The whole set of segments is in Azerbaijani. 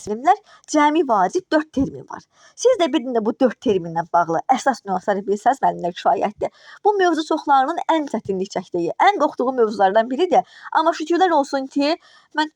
Müəllimlər, cəmi vacib 4 termin var. Siz də bir də bu 4 terminlə bağlı əsas nüansları bilsəz, müəllimlər, kifayətdir. Bu mövzu çoxlarının ən çətinlik çəkdiyi, ən qorxduğu mövzulardan biridir. Amma şükürlər olsun ki, mən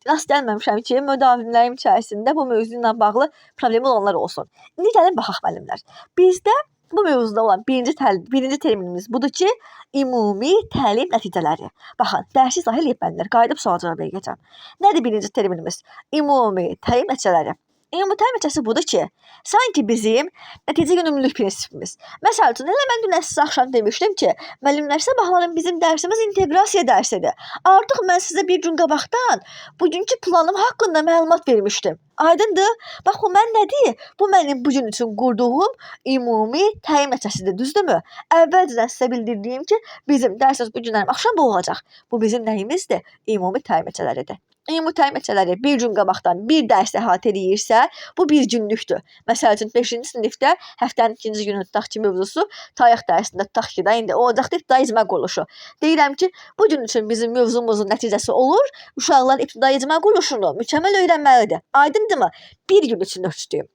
rast gəlməmişəm ki, müdavimlərim içərisində bu mövzu ilə bağlı problemi olanlar olsun. İndi gəlin baxaq, müəllimlər. Bizdə bu mövzuda olan birinci terminimiz budur ki, ümumi təlim nəticələri. Baxın, dərsi izah eləyib müəllimlər, qayıdıb sual cavab verəcəm. Nədir birinci terminimiz? Ümumi təlim nəticələri. Ümumi təlim nəticəsi budur ki, sanki bizim nəticə yönümlülük prinsipimiz. Məsəl üçün, elə mən dünən sizə axşam demişdim ki, müəllimlər, sabahların bizim dərsimiz inteqrasiya dərsidir. Artıq mən sizə bir gün qabaqdan bugünkü planım haqqında məlumat vermişdim. Aydındır? Bax, bu mən nədir? Bu mənim bu gün üçün qurduğum ümumi təlim nəticəsidir, düzdürmü? Əvvəlcədən sizə bildirdiyim ki, bizim dərsimiz bu günlərim axşam bu olacaq. Bu bizim nəyimizdir? Ümumi təlim nəticələridir. Ümumi təlim nəticələri bir gün qabaqdan bir dərs əhatə eləyirsə, bu bir günlükdür. Məsəl üçün, 5-ci sinifdə həftənin ikinci günü tutaq ki, mövzusu tarix dərsində tutaq ki, da indi olacaqdır ibtidai icma quruluşu. Deyirəm ki, bu gün üçün bizim mövzumuzun nəticəsi olur, uşaqlar ibtidai icma quruluşunu mükəmməl öyrənməlidir. Aydındırmı? Bir gün üçün ölçdüyüm.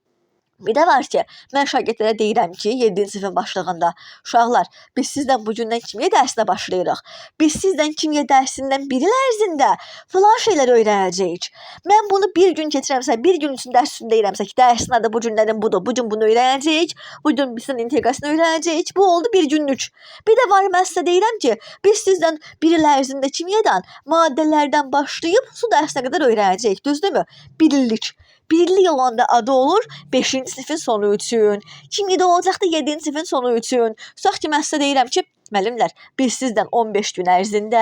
Bir də var ki, mən şagirdlərə deyirəm ki, 7-ci sinifin başlığında, uşaqlar, biz sizdən bu gündən kimya dərsinə başlayırıq. Biz sizdən kimya dərsindən bir il ərzində filan şeylər öyrənəcəyik. Mən bunu bir gün keçirəmsə, bir gün üçün dərs üçün deyirəmsə ki, dərsin adı bu günlərin budur, bu gün bunu öyrənəcəyik, bu gün sizin inteqrasiyasını öyrənəcəyik. Bu oldu bir günlük. Bir də var, mən sizə deyirəm ki, biz sizdən bir il ərzində kimyadan, maddələrdən başlayıb su dərsinə qədər öyrənəcəyik, düzdürmü? Bir illik. Bir illik olanda adı olur 5-ci sinifin sonu üçün. Kimyada olacaqdı 7-ci sinifin sonu üçün. Tutaq ki, mən sizə deyirəm ki, müəllimlər, biz sizdən 15 gün ərzində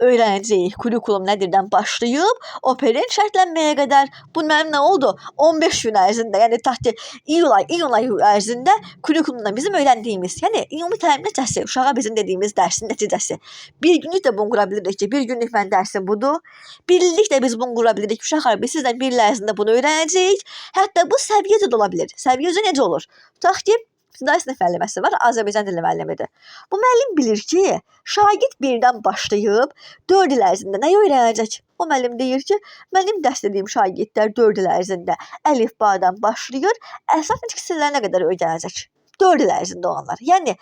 öyrənəcəyik. Kurikulum nədirdən başlayıb operin şərtlənməyə qədər. Bu mənim nə oldu? 15 gün ərzində, yəni tutaq ki, iyul ayı, iyun ayı ərzində kurikulumdan bizim öyrəndiyimiz, yəni ümumi təlim nəticəsi, uşağa bizim dediyimiz dərsin nəticəsi. Bir günlük də bunu qura bilirik ki, bir günlük mən dərsim budur. Bir illik də biz bunu qura bilirik. Uşaqlar, biz sizdən bir il ərzində bunu öyrənəcəyik. Hətta bu səviyyəcə də ola bilər. Səviyyəcə necə olur? Tutaq ki, ibtidai sinif müəlliməsi var, Azərbaycan dili müəllimidir. Bu müəllim bilir ki, şagird birdən başlayıb 4 il ərzində nəyi öyrənəcək? O müəllim deyir ki, mənim dərs dediyim şagirdlər 4 il ərzində əlifbadan başlayır, əsas nitq hissələrinə qədər öyrənəcək. 4 il ərzində olanlar. Yəni,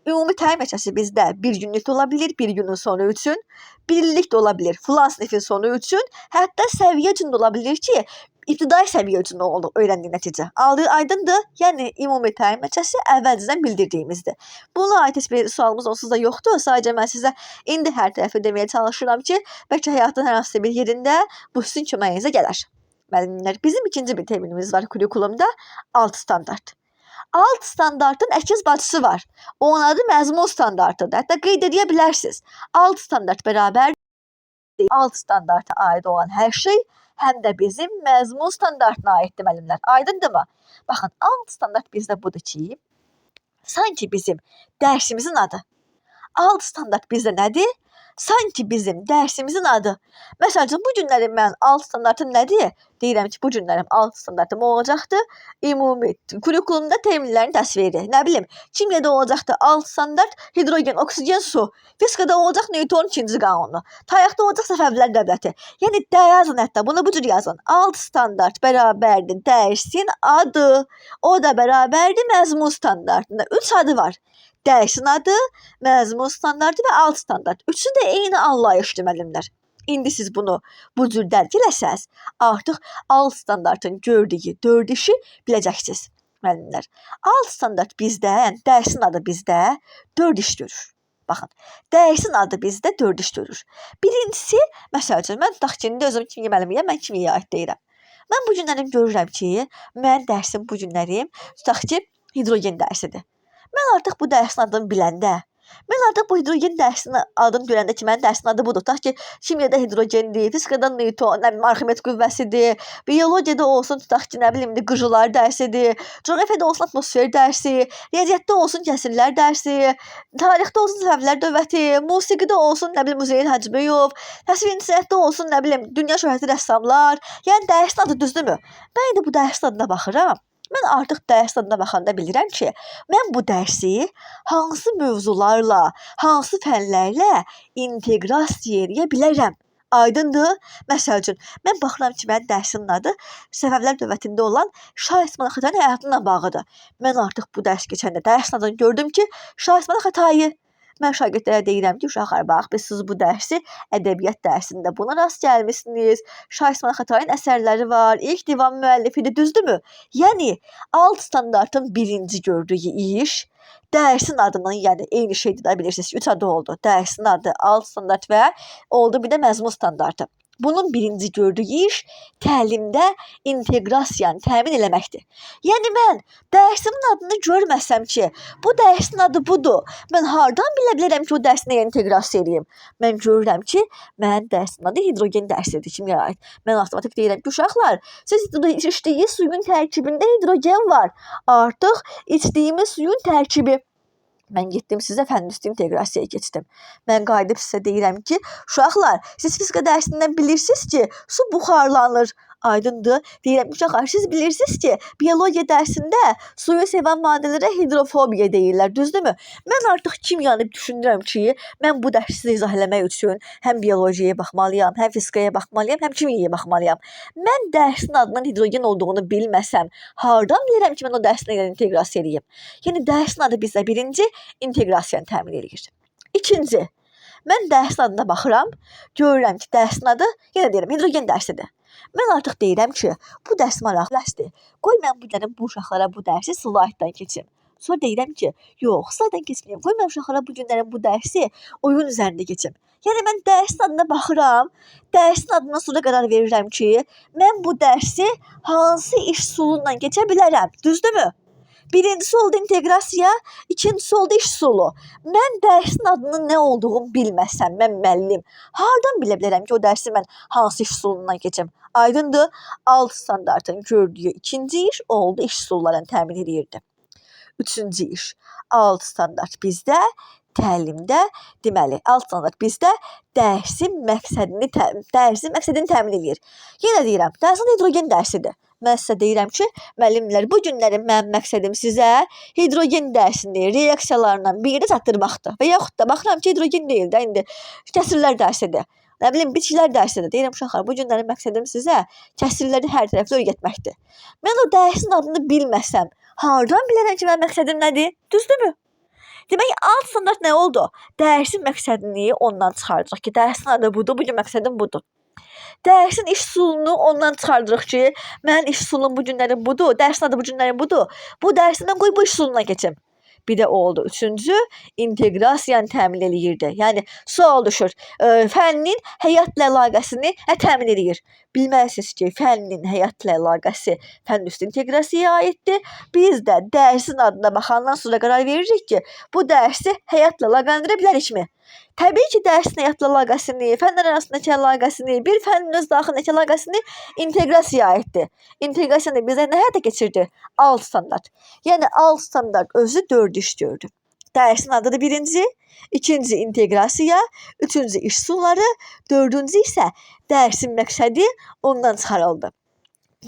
ümumi təlim nəticəsi bizdə bir günlük də ola bilir, bir günün sonu üçün, bir illik də ola bilir, filan sinifin sonu üçün, hətta səviyyə üçün də ola bilir ki, ibtidai səviyyə üçün oldu öyrəndiyi nəticə. Aldığı aydındır, yəni ümumi təlim nəticəsi əvvəlcədən bildirdiyimizdir. Buna aid heç bir sualımız onsuz da yoxdur. Sadəcə mən sizə indi hər tərəfi deməyə çalışıram ki, bəlkə həyatın hər hansısa bir yerində bu sizin köməyinizə gələr. Müəllimlər, bizim ikinci bir terminimiz var kurikulumda, alt standart. Alt standartın əkiz bacısı var. Onun adı məzmun standartıdır. Hətta qeyd edə bilərsiniz. Alt standart bərabər alt standarta aid olan hər şey həm də bizim məzmun standartına aiddir, müəllimlər. Aydındırmı? Baxın, alt standart bizdə budur ki, sanki bizim dərsimizin adı. Alt standart bizdə nədir? Sanki bizim dərsimizin adı. Məsəl üçün, bu günlərim mən alt standartım nədir? Deyirəm ki, bu günlərim alt standartım olacaqdır. Ümumi kurikulumda terminlərin təsviri. Nə bilim, kimyada olacaqdır alt standart hidrogen, oksigen, su. Fizikada olacaq Newtonun ikinci qanunu. Tarixdə olacaq Səfəvilər dövləti. Yəni, də yazın hətta, bunu bu cür yazın. Alt standart bərabərdir dərsin adı. O da bərabərdir məzmun standartında. 3 adı var. Dərsin adı, məzmun standartı və alt standart. Üçü də eyni anlayışdır, müəllimlər. İndi siz bunu bu cür dərk eləsəz, artıq alt standartın gördüyü 4 işi biləcəksiniz, müəllimlər. Alt standart bizdə, yəni dərsin adı bizdə 4 iş görür. Baxın, dərsin adı bizdə 4 iş görür. Birincisi, məsəl üçün, mən tutaq ki, indi özüm kimya müəllimiyəm, mən kimyaya aid deyirəm. Mən bu günlərim görürəm ki, mən dərsim bu günlərim, tutaq ki, hidrogen dərsidir. Mən artıq bu dərsin adını biləndə, mən artıq bu hidrogen dərsinin adını görəndə ki, mənim dərsin adı budur. Tutaq ki, kimyada hidrogendir, fizikada Newton, nə bilim, Arximed qüvvəsidir, biologiyada olsun, tutaq ki, nə bilim, qıcılar dərsidir, coğrafiyada olsun atmosfer dərsi, riyaziyyatda olsun kəsirlər dərsi, tarixdə olsun Səfəvilər dövləti, musiqidə olsun, nə bilim, Üzeyir Hacıbəyov, təsvir sənətdə olsun, nə bilim, dünya şöhrətli rəssamlar. Yəni, dərsin adı düzdürmü? Mən indi bu dərsin adına baxıram. Mən artıq dərs adına baxanda bilirəm ki, mən bu dərsi hansı mövzularla, hansı fənlərlə inteqrasiya eləyə bilərəm. Aydındır? Məsəl üçün, mən baxıram ki, mənim dərsimin adı Səfəvilər dövlətində olan Şah İsmayıl Xətainin həyatı ilə bağlıdır. Mən artıq bu dərs keçəndə dərsin adını gördüm ki, Şah İsmayıl Xətai. Mən şagirdlərə deyirəm ki, uşaqlar, bax, biz siz bu dərsi ədəbiyyat dərsində buna rast gəlmisiniz. Şah İsmayıl Xətainin əsərləri var, ilk divan müəllifidir, düzdürmü? Yəni, alt standartın birinci gördüyü iş dərsin adından, yəni eyni şeydir də bilirsiniz ki, 3 adı oldu. Dərsin adı, alt standart və oldu bir də məzmun standartı. Bunun birinci gördüyü iş təlimdə inteqrasiyanı təmin eləməkdir. Yəni mən dərsimin adını görməsəm ki, bu dərsin adı budur, mən hardan bilə bilərəm ki, o dərsi nəyə inteqrasiya eləyim? Mən görürəm ki, mənim dərsimin adı hidrogen dərsidir, kimyaya aid. Mən avtomatik deyirəm ki, uşaqlar, siz içdiyiniz suyun tərkibində hidrogen var. Artıq içdiyimiz suyun tərkibi. Mən getdim sizə fənn üstü inteqrasiyaya keçdim. Mən qayıdıb sizə deyirəm ki, uşaqlar, siz fizika dərsindən bilirsiniz ki, su buxarlanır. Aydındır. Deyirəm, uşaqlar, siz bilirsiniz ki, biologiya dərsində suyu sevən maddələrə hidrofobiya deyirlər, düzdürmü? Mən artıq kimyanı düşünürəm ki, mən bu dərsi sizə izah eləmək üçün həm biologiyaya baxmalıyam, həm fizikaya baxmalıyam, həm kimyaya baxmalıyam. Mən dərsin adının hidrogen olduğunu bilməsəm, hardan bilirəm ki, mən o dərsi nə ilə inteqrasiya eləyim? Yəni, dərsin adı bizə birinci inteqrasiyanı təmin eləyir. İkinci, mən dərsin adına baxıram, görürəm ki, dərsin adı, yenə deyirəm, hidrogen dərsidir. Mən artıq deyirəm ki, bu dərs maraqlı dərsdir. Qoy mən bu günlərin bu uşaqlara bu dərsi slayddan keçim. Sonra deyirəm ki, yox, slayddan keçməyim. Qoy mən uşaqlara bu günlərin bu dərsi oyun üzərində keçim. Yəni mən dərsin adına baxıram, dərsin adından sonra qərar verirəm ki, mən bu dərsi hansı iş üsulu ilə keçə bilərəm, düzdürmü? Birincisi oldu inteqrasiya, ikincisi oldu iş üsulu. Mən dərsin adının nə olduğunu bilməsəm, mən müəllim, hardan bilə bilərəm ki, o dərsi mən hansı iş üsulundan keçim? Aydındır? Alt standartın gördüyü ikinci iş oldu, iş üsullarını təmin eləyirdi. Üçüncü iş, alt standart bizdə təlimdə, deməli, alt standart bizdə dərsin məqsədini təmin eləyir. Yenə deyirəm, dərsin hidrogen dərsidir. Mən sizə deyirəm ki, müəllimlər, bu günlərin mənim məqsədim sizə hidrogen dərsini reaksiyalarla bir yerdə çatdırmaqdır. Və yaxud da baxıram ki, hidrogen deyil də, indi kəsirlər dərsidir. Nə bilim, bitkilər dərsidir. Deyirəm, uşaqlar, bu günlərin məqsədim sizə kəsirləri hər tərəfli öyrətməkdir. Mən o dərsin adını bilməsəm, hardan bilərəm ki, mənim məqsədim nədir? Düzdürmü? Demək, alt standart nə oldu? Dərsin məqsədini ondan çıxardırıq ki, dərsin adı budur, bugün məqsədim budur. Dərsin iş üsulunu ondan çıxardırıq ki, mənim iş üsulum bu günlərin budur, dərsin adı bu günlərin budur. Bu dərsindən qoy bu iş üsuluna keçim. Bir də oldu. Üçüncü, inteqrasiyanı təmin eləyirdi. Yəni, sual düşür, fənnin həyatla əlaqəsini təmin eləyir. Bilməlisiniz ki, fənnin həyatla əlaqəsi fənn üstü inteqrasiyaya aiddir. Biz də dərsin adına baxandan sonra qərar veririk ki, bu dərsi həyatla əlaqələndirə bilərikmi? Təbii ki, dərsin həyatla əlaqəsini, fənlər arasındakı əlaqəsini, bir fənnin öz daxilindəki əlaqəsini inteqrasiyaya aiddir. İnteqrasiyanı bizə nə həyata keçirdi? Alt standart. Yəni, alt standart özü 4 iş gördü. Dərsin adıdır birinci, ikinci inteqrasiya, üçüncü iş üsulları, dördüncü isə dərsin məqsədi ondan çıxarıldı.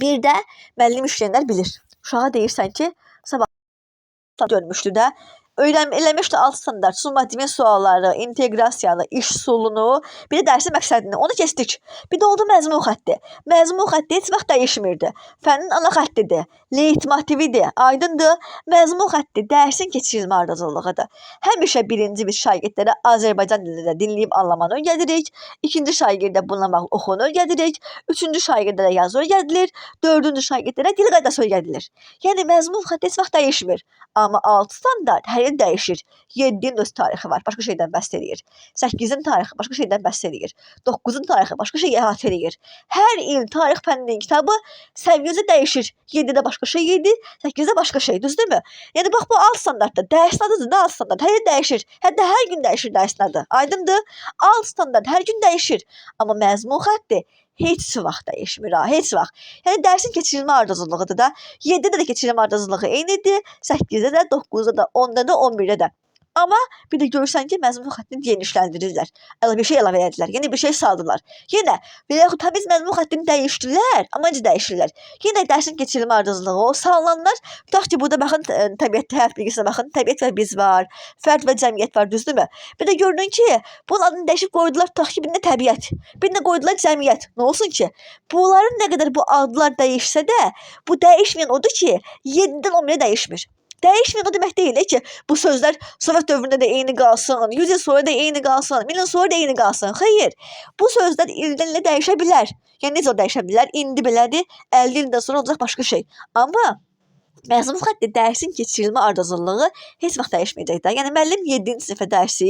Bir də müəllim işləyənlər bilir. Uşağa deyirsən ki, sabah görmüşdü də, eləmişdi alt standart, summativin sualları, inteqrasiyanı, iş üsulunu, bir də dərsin məqsədini, onu keçdik. Bir də oldu məzmun xətti. Məzmun xətti heç vaxt dəyişmirdi. Fənnin ana xəttidir, leytmotividir, aydındır. Məzmun xətti dərsin keçirilmə ardıcıllığıdır. Həmişə birinci biz şagirdlərə Azərbaycan dilində dinləyib anlamanı öyrədirik. İkinci şagirdə bununla bağlı oxunu öyrədirik. Üçüncü şagirdlərə yazı öyrədilir. Dördüncü şagirdlərə dil qaydası öyrədilir. Yəni məzmun xətti heç vaxt dəyişmir. Amma alt standart hər il dəyişir. 7-nin öz tarixi var, başqa şeydən bəhs eləyir. 8-in tarixi başqa şeydən bəhs eləyir. 9-un tarixi başqa şey əhatə eləyir. Hər il tarix fənninin kitabı səviyyəsi dəyişir. 7-də başqa şey idi, 8-də başqa şey, düzdürmü? Yəni bax bu alt standartdır. Dərsin adıdır da alt standart. Hər il dəyişir. Hətta hər gün dəyişir dərsin adı. Aydındır? Alt standart hər gün dəyişir. Amma məzmun xətti heç vaxt dəyişmir ha, heç vaxt. Yəni dərsin keçirilmə ardıcıllığıdır da. 7-də də keçirilmə ardıcıllığı eynidir. 8-də də, 9-da da, 10-da da, 11-də də. Amma bir də görürsən ki, məzmun xəttini genişləndirirlər. Əlavə bir şey əlavə elədilər. Yeni bir şey saldılar. Yenə və yaxud təmiz məzmun xəttini dəyişdilər, amma necə dəyişirlər? Yenə dərsin keçirilmə ardıcıllığı, o salınanlar, tutaq ki, burada baxın təbiət, həyat bilgisinə baxın, təbiət və biz var, fərd və cəmiyyət var, düzdürmü? Bir də gördün ki, bunun adını dəyişib qoydular, tutaq ki, birinə təbiət, birinə qoydular cəmiyyət. Nə olsun ki? Bunların nə qədər bu adlar dəyişsə də, bu dəyişməyən odur ki, 7-dən 11-ə dəyişmir. Dəyişməyən o demək deyil ki, bu sözlər Sovet dövründə də eyni qalsın, 100 il sonra da eyni qalsın, 1000 il sonra da eyni qalsın. Xeyr, bu sözlər ildən ilə dəyişə bilər. Yəni necə dəyişə bilər? İndi belədir, 50 ildən sonra olacaq başqa şey. Amma məzmun xətti dərsin keçirilmə ardıcıllığı heç vaxt dəyişməyəcək də. Yəni müəllim 7-ci sinifə dərsi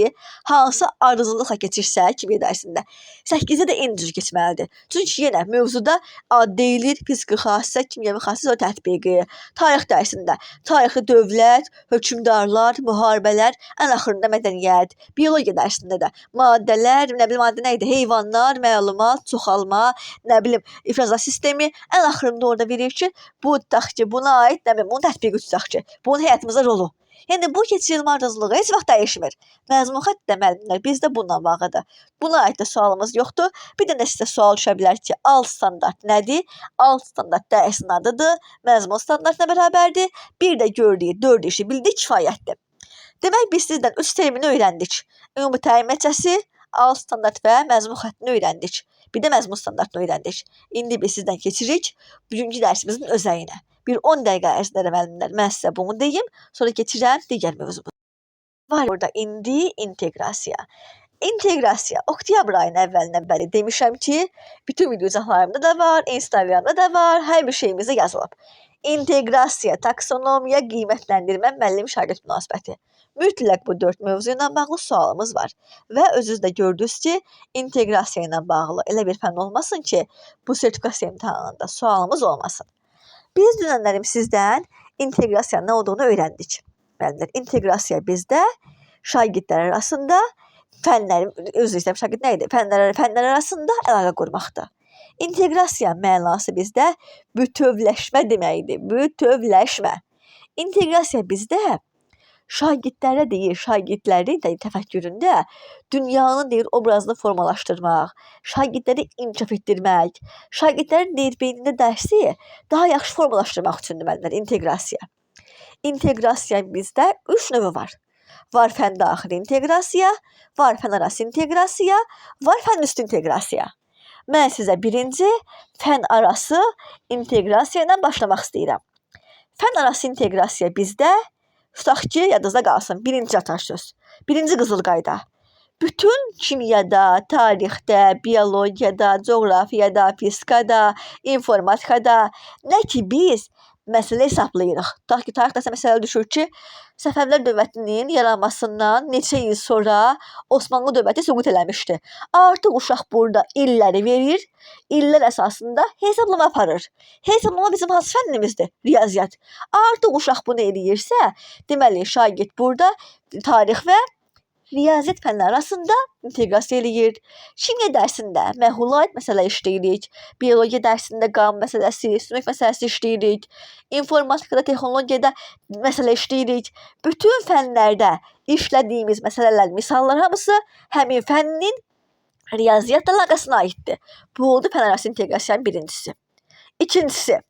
hansı ardıcıllıqla keçirsə kimya dərsində 8-də də eyni cür keçməlidir. Çünki yenə mövzuda ad deyilir, fiziki xasə, kimyəvi xasə, sonra tətbiqi. Tarix dərsində tarixi dövlət, hökmdarlar, müharibələr, ən axırında mədəniyyət. Biologiya dərsində də maddələr, nə bilim maddə nə idi? Heyvanlar, məlumat, çoxalma, nə bilim ifrazat sistemi. Ən axırında orada verir ki, bu tutaq ki, buna aid nə bilim, bunun tətbiqi tutaq ki, bunun həyatımıza rolu. Yəni bu keçirilmə ardıcıllığı heç vaxt dəyişmir. Məzmun xətti də müəllimlər bizdə bununla bağlıdır. Buna aid də sualımız yoxdur. Bir dənə sizə sual düşə bilər ki, alt standart nədir? Alt standart dərsin adıdır, məzmun standartına bərabərdir. Bir də gördüyü 4 işi bildik, kifayətdir. Demək biz sizdən 3 termini öyrəndik. Ümumi təlim nəticəsi, alt standart və məzmun xəttini öyrəndik. Bir də məzmun standartını öyrəndik. İndi biz sizdən keçirik bugünkü dərsimizin özəyinə. Bir 10 dəqiqə ərzində də müəllimlər, mən sizə bunu deyim, sonra keçirəm digər mövzumuza. Var burada indi inteqrasiya. İnteqrasiya. Oktyabr ayının əvvəlindən bəri demişəm ki, bütün video izahlarımda da var, Instagramda da var, hər bir şeyimizdə yazılıb. İnteqrasiya, taksonomiya, qiymətləndirmə, müəllim-şagird münasibəti. Mütləq bu 4 mövzu ilə bağlı sualımız var. Və özünüz də gördünüz ki, inteqrasiya ilə bağlı elə bir fənn olmasın ki, bu sertifikasiya imtahanında sualımız olmasın. Biz dünənlərim sizdən inteqrasiyanın nə olduğunu öyrəndik. Müəllimlər, inteqrasiya bizdə şagirdlər arasında fənlərin, özür istəyirəm, şagird nə idi? Fənlər arasında əlaqə qurmaqdır. İnteqrasiya mənası bizdə bütövləşmə deməkdir. Bütövləşmə. İnteqrasiya bizdə şagirdlərə deyir, şagirdlərin də təfəkküründə dünyanın deyir obrazını formalaşdırmaq, şagirdləri inkişaf etdirmək, şagirdlərin deyir beynində dərsi daha yaxşı formalaşdırmaq üçündür müəllimlər inteqrasiya. İnteqrasiya bizdə 3 növü var. Var fən daxili inteqrasiya, var fən arası inteqrasiya, var fən üstü inteqrasiya. Mən sizə birinci fən arası inteqrasiya ilə başlamaq istəyirəm. Fən arası inteqrasiya bizdə tutaq ki, yadınızda qalsın, birinci atasöz, birinci qızıl qayda. Bütün kimyada, tarixdə, biologiyada, coğrafiyada, fizikada, informatikada nə ki biz məsələ hesablayırıq. Tutaq ki, tarix dərsində məsələ düşür ki, Səfəvilər dövlətinin yaranmasından neçə il sonra Osmanlı dövləti süqut eləmişdi. Artıq uşaq burada illəri verir, illər əsasında hesablama aparır. Hesablama bizim hansı fənnimizdir? Riyaziyyat. Artıq uşaq bunu eləyirsə, deməli şagird burada tarix və riyaziyyat fənləri arasında inteqrasiya eləyir. Kimya dərsində məhula aid məsələ işləyirik. Biologiya dərsində qan məsələsi, sümük məsələsi işləyirik. İnformatikada, texnologiyada məsələ işləyirik. Bütün fənlərdə işlədiyimiz məsələlər, misallar hamısı həmin fənnin riyaziyyatla əlaqəsina aiddir. Bu oldu fən arası inteqrasiyanın birincisi. İkincisi,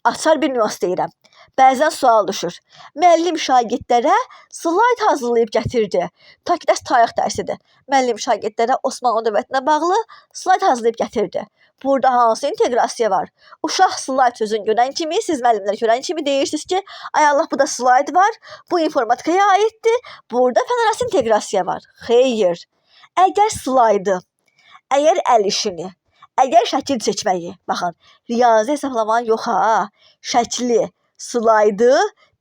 açar bir nüans deyirəm. Bəzən sual düşür. Müəllim şagirdlərə slayd hazırlayıb gətirdi. Ta ki, dərs tarix dərsidir. Müəllim şagirdlərə Osmanlı dövlətinə bağlı slayd hazırlayıb gətirdi. Burada hansı inteqrasiya var? Uşaq slayd sözünü görən kimi, siz müəllimlər görən kimi deyirsiniz ki, ay Allah, burada slayd var, bu informatikaya aiddir, burada fən arası inteqrasiya var. Xeyr. Əgər slaydı, əgər əl işini, əgər şəkil çəkməyi, baxın, riyazi hesablamanı yox ha, şəkli, slaydı,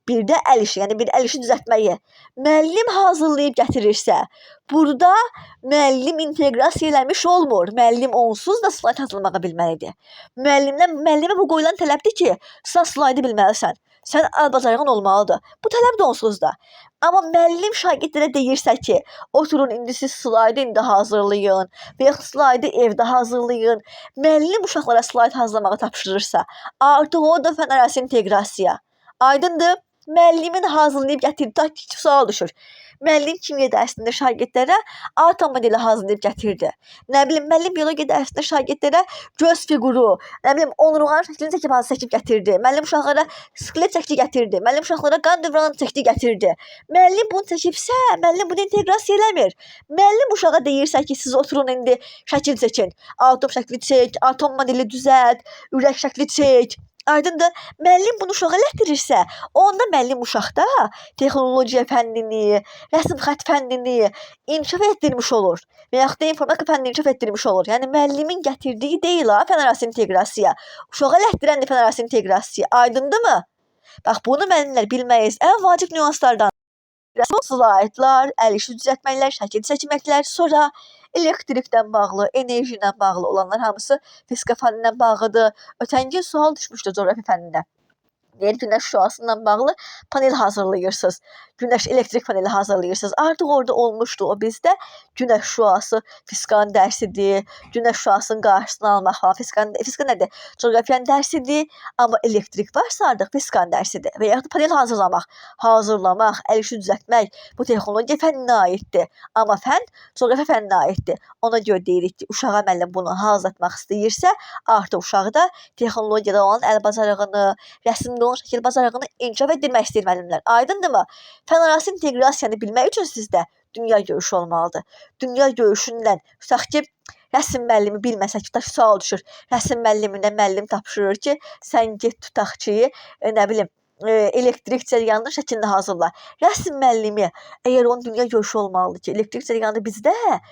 bir də əl işi, yəni bir əl işi düzəltməyi müəllim hazırlayıb gətirirsə, burada müəllim inteqrasiya eləmiş olmur. Müəllim onsuz da slayd hazırlamağı bilməlidir. Müəllimə bu qoyulan tələbdir ki, sən slaydı bilməlisən. Sən əl bacarığın olmalıdır. Bu tələb də onsuz da. Amma müəllim şagirdlərə deyirsə ki, oturun indi siz slaydı indi hazırlayın və yaxud slaydı evdə hazırlayın. Müəllim uşaqlara slayd hazırlamağı tapşırırsa, artıq o da fən arası inteqrasiya. Aydındır? Müəllimin hazırlayıb gətirdiyi ta ki, sual düşür. Müəllim kimya dərsində şagirdlərə atom modeli hazırlayıb gətirdi. Nə bilim, müəllim biologiya dərsində şagirdlərə göz fiquru, nə bilim, onurğanın şəklini çəkib gətirdi. Müəllim uşaqlara skelet çəkdi gətirdi. Müəllim uşaqlara qan dövranı çəkdi gətirdi. Müəllim bunu çəkibsə, müəllim bunu inteqrasiya eləmir. Müəllim uşağa deyirsə ki, siz oturun indi şəkil çəkin. Atom şəkli çək, atom modeli düzəlt, ürək şəkli çək. Aydındır? Müəllim bunu uşağa elətdirirsə, onda müəllim uşaqda texnologiya fənnini, rəsm xətt fənnini inkişaf etdirmiş olur. Və yaxud da informatika fənnini inkişaf etdirmiş olur. Yəni müəllimin gətirdiyi deyil ha fənarası inteqrasiya. Uşağa elətdirən də fənarası inteqrasiya. Aydındırmı? Bax bunu müəllimlər bilməyiz. Ən vacib nüanslardan. Slaydlar, əl işi düzəltməklər, şəkil çəkməklər, sonra elektrikdən bağlı, enerji ilə bağlı olanlar hamısı fizika fənninə bağlıdır. Ötən gün sual düşmüşdü coğrafiya fənninə. Deyir, günəş şüasından bağlı panel hazırlayırsınız. Günəş elektrik paneli hazırlayırsınız. Artıq orada olmuşdu o bizdə. Günəş şüası fizikanın dərsidir. Günəş şüasının qarşısını almaq falan. Fizika nədir? Coğrafiyanın dərsidir. Amma elektrik varsa artıq fizikanın dərsidir. Və yaxud da panel hazırlamaq. Hazırlamaq, əl işi düzəltmək bu texnologiya fənninə aiddir. Amma fənn coğrafiya fənninə aiddir. Ona görə deyirik ki, uşağa müəllim bunu hazırlatmaq istəyirsə, artıq uşaqda texnologiyada olan əl bacarığını, rəsmdə olan şəkil bacarığını inkişaf etdirmək istəyir müəllimlər. Aydındırmı? Fənarası inteqrasiyanı bilmək üçün sizdə dünya görüşü olmalıdır. Dünya görüşündən tutaq ki, rəsm müəllimi bilməsə ki, tutaq ki, sual düşür. Rəsm müəllimindən müəllim tapşırır ki, sən get tutaq ki, nə bilim, elektrik cəryanının şəklini hazırla. Rəsm müəllimi, əgər onun dünya görüşü olmalıdır ki, elektrik cəryanı bizdə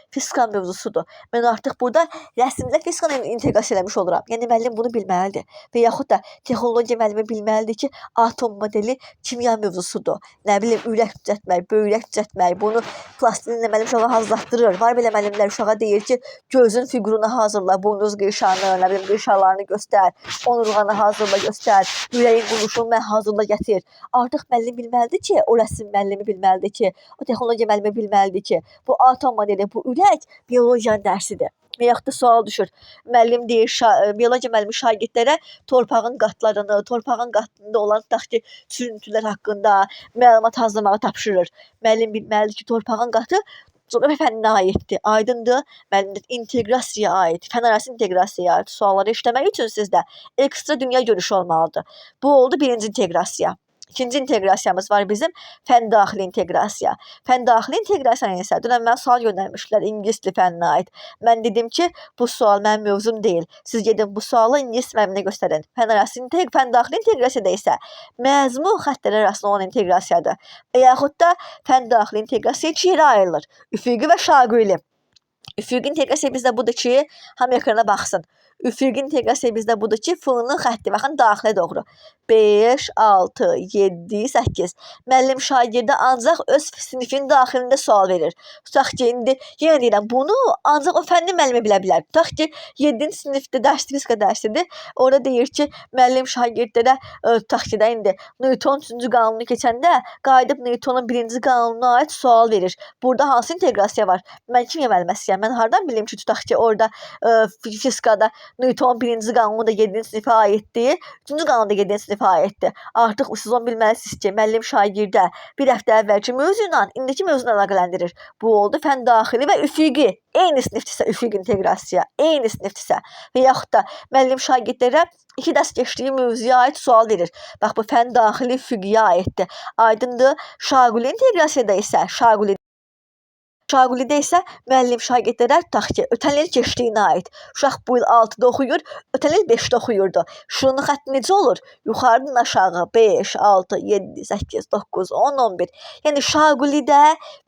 fizika mövzusudur. Mən artıq burada rəsmdə fizikanı inteqrasiya eləmiş oluram. Yəni müəllim bunu bilməlidir. Və yaxud da texnologiya müəllimi bilməlidir ki, atom modeli kimya mövzusudur. Nə bilim, ürək düzəltmək, böyrək düzəltmək, bunu plastilinlə müəllim uşağa hazırlatdırır. Var belə müəllimlər uşağa deyir ki, gözün fiqurunu hazırla, buynuz qırşanı, nə bilim, qırşalarını göstər, onurğanı hazırla, göstər, ürəyin quruluşunu mən hazırla gətir. Artıq müəllim bilməlidir ki, o rəsm müəllimi bilməlidir ki, o texnologiya müəllimi bilməlidir ki, bu atom modeli, bu ürək biologiyanın dərsidir. Və yaxud da sual düşür. Müəllim deyir, biologiya müəllimi şagirdlərə torpağın qatlarını, torpağın qatında olan tutaq ki, çürüntülər haqqında məlumat hazırlamağı tapşırır. Müəllim bilməlidir ki, torpağın qatı coğrafiya fənninə aiddir. Aydındır? Müəllim inteqrasiyaya aid, fənarası inteqrasiyaya aid sualları işləmək üçün sizdə ekstra dünya görüşü olmalıdır. Bu oldu birinci inteqrasiya. İkinci inteqrasiyamız var bizim fən daxili inteqrasiya. Fən daxili inteqrasiyanı isə dünən mənə sual göndərmişdilər ingilis dili fənninə aid. Mən dedim ki, bu sual mənim mövzum deyil. Siz gedin bu sualı ingilis müəlliminə göstərin. Fən daxili inteqrasiyada isə məzmun xəttləri arasında olan inteqrasiyadır. Və yaxud da fən daxili inteqrasiya iki yerə ayrılır. Üfüqi və şaquli. Üfüqi inteqrasiya bizdə budur ki, hamı ekrana baxsın. Üfüqi inteqrasiya bizdə budur ki, F-nın xətti, baxın, daxilə doğru. 5, 6, 7, 8. Müəllim şagirdə ancaq öz sinifin daxilində sual verir. Tutaq ki, indi yenə deyirəm, bunu ancaq o fənni müəllimi bilə bilər. Tutaq ki, 7-ci sinifdə dərs fizika dərsidir. Orada deyir ki, müəllim şagirdlərə tutaq ki də indi Newton 3-cü qanunu keçəndə qayıdıb Newtonun 1-ci qanununa aid sual verir. Burada hansı inteqrasiya var? Mən kimya müəlliməsiyəm. Mən hardan bilim ki, tutaq ki, orada fizikada Newton 1-ci qanunu da 7-ci sinifə aiddir, 3-cü qanun da 7-ci sinifə aiddir. Artıq siz onu bilməlisiniz ki, müəllim şagirdə bir həftə əvvəlki mövzu ilə indiki mövzunu əlaqələndirir. Bu oldu fən daxili və üfüqi. Eyni sinifdirsə üfüqi inteqrasiya, eyni sinifdirsə və yaxud da müəllim şagirdlərə 2 dərs keçdiyi mövzuya aid sual verir. Bax, bu fən daxili üfüqiyə aiddir. Aydındır? Şaquli inteqrasiyada isə Şaqulidə isə müəllim şagirdlərə tutaq ki, ötən il keçdiyinə aid. Uşaq bu il 6-da oxuyur, ötən il 5-də oxuyurdu. Şunun xətti necə olur? Yuxarıdan aşağı 5, 6, 7, 8, 9, 10, 11. Yəni Şaqulidə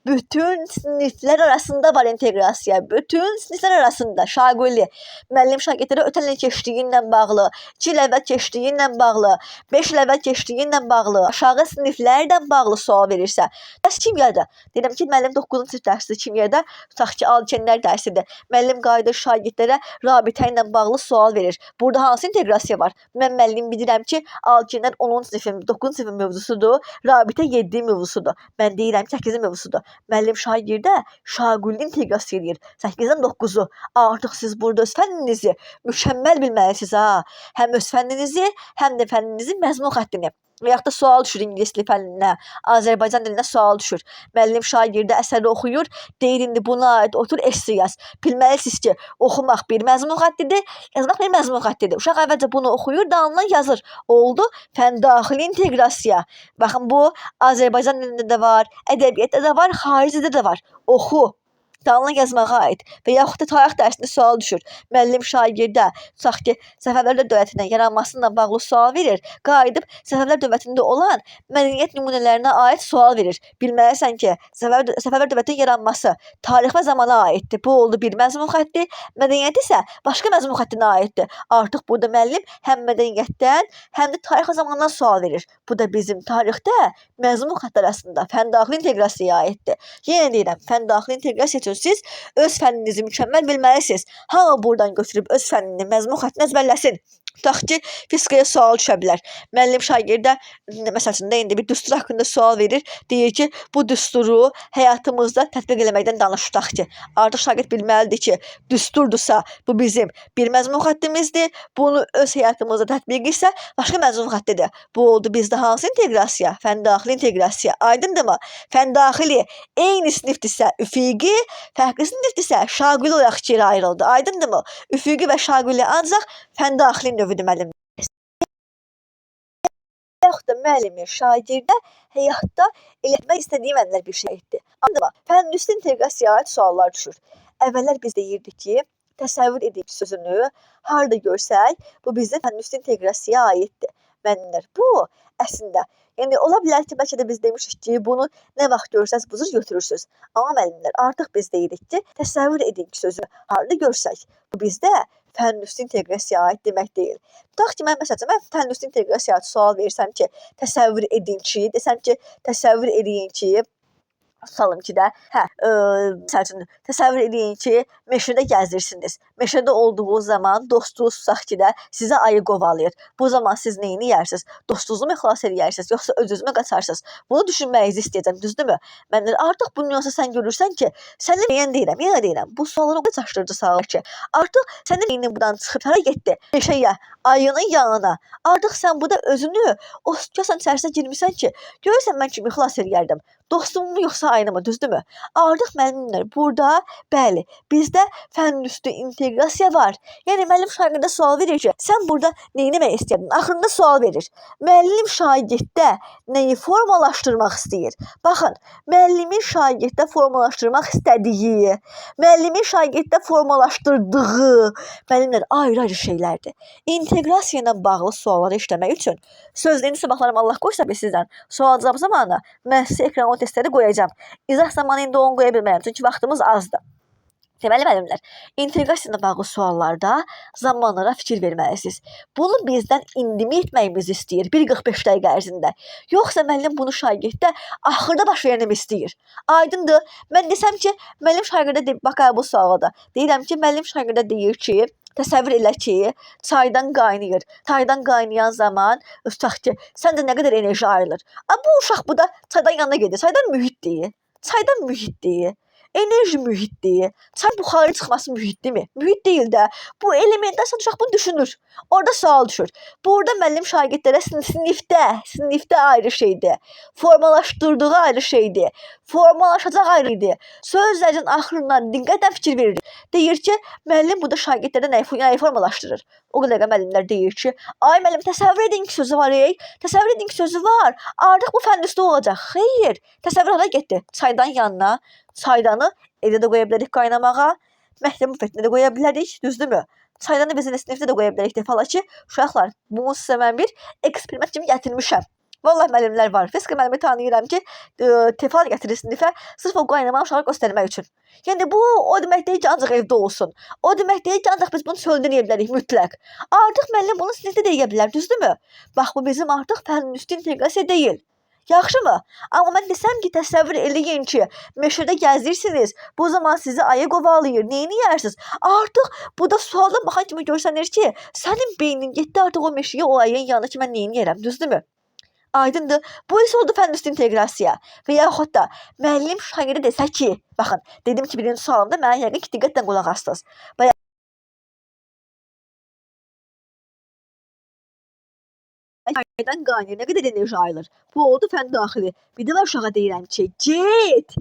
bütün siniflər arasında var inteqrasiya. Bütün siniflər arasında Şaquli. Müəllim şagirdlərə ötən il keçdiyi ilə bağlı, 2 il əvvəl keçdiyi ilə bağlı, 5 il əvvəl keçdiyi ilə bağlı, aşağı siniflərlə bağlı sual verirsə. Dərs kimyada. Deyirəm ki, müəllim 9-cu sinif dərsi kimyada, tutaq ki, alkenlər dərsidir. Müəllim qayıdır şagirdlərə rabitə ilə bağlı sual verir. Burada hansı inteqrasiya var? Mən müəllim bilirəm ki, alkenlər 10-cu sinifin, 9-cu sinifin mövzusudur, rabitə 7 mövzusudur. Mən deyirəm ki, 8-in mövzusudur. Müəllim şagirdə şaquli inteqrasiya eləyir. 8-dən 9-u. Artıq siz burada öz fənninizi mükəmməl bilməlisiniz ha. Həm öz fənninizi, həm də fənninizin məzmun xəttini. Və yaxud da sual düşür ingilis dili fənninə, Azərbaycan dilinə sual düşür. Müəllim şagirdə əsəri oxuyur, deyir indi buna aid otur esse yaz. Bilməlisiniz ki, oxumaq bir məzmun xəttidir, yazmaq bir məzmun xəttidir. Uşaq əvvəlcə bunu oxuyur, dalından yazır. Oldu fən daxili inteqrasiya. Baxın bu Azərbaycan dilində də var, ədəbiyyatda da var, xaricidə də var. Oxu, dalına yazmağa aid və yaxud da tarix dərsində sual düşür. Müəllim şagirdə tutaq ki, Səfəvilər dövlətinin yaranması ilə bağlı sual verir. Qayıdıb Səfəvilər dövlətində olan mədəniyyət nümunələrinə aid sual verir. Bilməlisən ki, Səfəvilər dövlətinin yaranması tarix və zamana aiddir. Bu oldu bir məzmun xətti, mədəniyyət isə başqa məzmun xəttinə aiddir. Artıq burada müəllim həm mədəniyyətdən, həm də tarix və zamandan sual verir. Bu da bizim tarixdə məzmun xətti arasında fən daxili inteqrasiyaya aiddir. Yenə deyirəm, fən daxili inteqrasiya üçün siz öz fənninizi mükəmməl bilməlisiniz. Hamı buradan götürüb öz fənnini, məzmun xəttini əzbərləsin. Tutaq ki, fizikaya sual düşə bilər. Müəllim şagirdə məsəl üçün də indi bir düstur haqqında sual verir. Deyir ki, bu düsturu həyatımızda tətbiq eləməkdən danış tutaq ki. Artıq şagird bilməlidir ki, düsturdursa bu bizim bir məzmun xəttimizdir. Bunu öz həyatımızda tətbiq isə başqa məzmun xəttidir. Bu oldu bizdə hansı inteqrasiya? Fən daxili inteqrasiya. Aydındırmı? Fən daxili eyni sinifdirsə üfüqi, fərqli sinifdirsə şaquli olaraq ikiyə ayrıldı. Aydındırmı? Üfüqi və şaquli ancaq fən daxili növüdür müəllim. Yaxud da müəllimin şagirdə həyatda elətmək istədiyi müəllimlər bir şeydir. Aydınmı? Fənn üstü inteqrasiyaya aid suallar düşür. Əvvəllər biz deyirdik ki, təsəvvür edin sözünü harda görsək, bu bizim fənn üstü inteqrasiyaya aiddir. Müəllimlər, bu əslində, yəni ola bilər ki, bəlkə də biz demişik ki, bunu nə vaxt görsəz bu cür götürürsüz. Amma müəllimlər, artıq biz deyirik ki, təsəvvür edin ki, sözünü harda görsək, bu bizdə fənn üstü inteqrasiyaya aid demək deyil. Tutaq ki, mən məsəl üçün, mən fənn üstü inteqrasiyaya aid sual versəm ki, təsəvvür edin ki, desəm ki, təsəvvür eləyin ki, tutalım ki də, hə, məsəl üçün, təsəvvür eləyin ki, meşədə gəzirsiniz. Meşədə olduğunuz zaman dostunuz tutaq ki də sizə ayı qovalayır. Bu zaman siz neyini yeyərsiniz? Dostunuzu mu xilas eləyərsiniz, yoxsa öz-özünüzə qaçarsınız? Bunu düşünməyinizi istəyəcəm, düzdürmü? Məndən artıq bunun yoxsa sən görürsən ki, sənin yenə deyirəm, yenə deyirəm, bu suallar o qədər çaşdırıcı suallar ki, artıq sənin beynin buradan çıxıb hara getdi? Meşəyə, ayının yanına. Artıq sən burada özünü o situasiyanın içərisinə girmisən ki, görürsən mən kimi xilas eləyərdim. Dostumu yoxsa ayınımı, düzdürmü? Artıq müəllimlər burada, bəli, bizdə fənn üstü inteqrasiya var. Yəni müəllim şagirdə sual verir ki, sən burada nə etmək istəyirdin? Axırında sual verir. Müəllim şagirddə nəyi formalaşdırmaq istəyir? Baxın, müəllimin şagirddə formalaşdırmaq istədiyi, müəllimin şagirddə formalaşdırdığı, müəllimlər ayrı-ayrı şeylərdir. İnteqrasiya ilə bağlı sualları işləmək üçün sözlə indi sabahlarım Allah qoysa biz sizdən sual cavab zamanı mən sizə ekrana o testləri qoyacağam. İzah zamanı indi onu qoya bilmərəm, çünki vaxtımız azdır. Deməli müəllimlər, inteqrasiya ilə bağlı suallarda zamanlara fikir verməlisiniz. Bunu bizdən indimi etməyimizi istəyir 1:45 dəqiqə ərzində. Yoxsa müəllim bunu şagirddə axırda baş verənimi istəyir. Aydındır? Mən desəm ki, müəllim şagirdə deyir, bax bu sualda. Deyirəm ki, müəllim şagirdə deyir ki, təsəvvür elə ki, çaydan qaynayır. Çaydan qaynayan zaman tutaq ki, səndə nə qədər enerji ayrılır. A, bu uşaq bu da çaydan yanına gedir. Çaydan mühitdir. Çaydan mühitdir. Enerji mühitdir. Çay buxarı çıxması mühitdirmi? Mühit deyil də. Bu elementlər uşaq bunu düşünür. Orada sual düşür. Burada müəllim şagirdlərə sinifdə ayrı şeydir. Formalaşdırdığı ayrı şeydir. Formalaşacaq ayrı idi. Sözlərin axırından diqqətlə fikir verir. Deyir ki, müəllim burada şagirdlərdə nəyi formalaşdırır? O qədər müəllimlər deyir ki, ay müəllim təsəvvür edin ki, sözü var, ey. Təsəvvür edin ki, sözü var. Artıq bu fənn üstü olacaq. Xeyr. Təsəvvür hara getdi? Çaydan yanına. Çaydanı evdə də qoya bilərik qaynamağa, məktəb bufetində də qoya bilərik, düzdürmü? Çaydanı biz elə sinifdə də qoya bilərik defala ki, uşaqlar, bunu sizə mən bir eksperiment kimi gətirmişəm. Vallahi müəllimlər var. Fizika müəllimi tanıyıram ki, tefal gətirir sinifə sırf o qaynamanı uşağa göstərmək üçün. Yəni bu o demək deyil ki, ancaq evdə olsun. O demək deyil ki, ancaq biz bunu çöldə eləyə bilərik mütləq. Artıq müəllim bunu sinifdə də eləyə bilər, düzdürmü? Bax bu bizim artıq fənn üstü inteqrasiya deyil. Yaxşımı? Amma mən desəm ki, təsəvvür eləyin ki, meşədə gəzirsiniz, bu zaman sizi ayı qovalayır, neyini yeyərsiniz? Artıq bu da sualdan baxan kimi görsənir ki, sənin beynin getdi artıq o meşəyə, o ayının yanına ki, mən neyini yeyərəm, düzdürmü? Aydındır. Bu isə oldu fənn üstü inteqrasiya. Və yaxud da müəllim şagirdə desə ki, baxın, dedim ki, birinci sualımda mənə yəqin ki, diqqətlə qulaq asdınız. Bayaq Çaydan qaynayır, nə qədər enerji ayrılır. Bu oldu fən daxili. Bir də var uşağa deyirəm ki, get,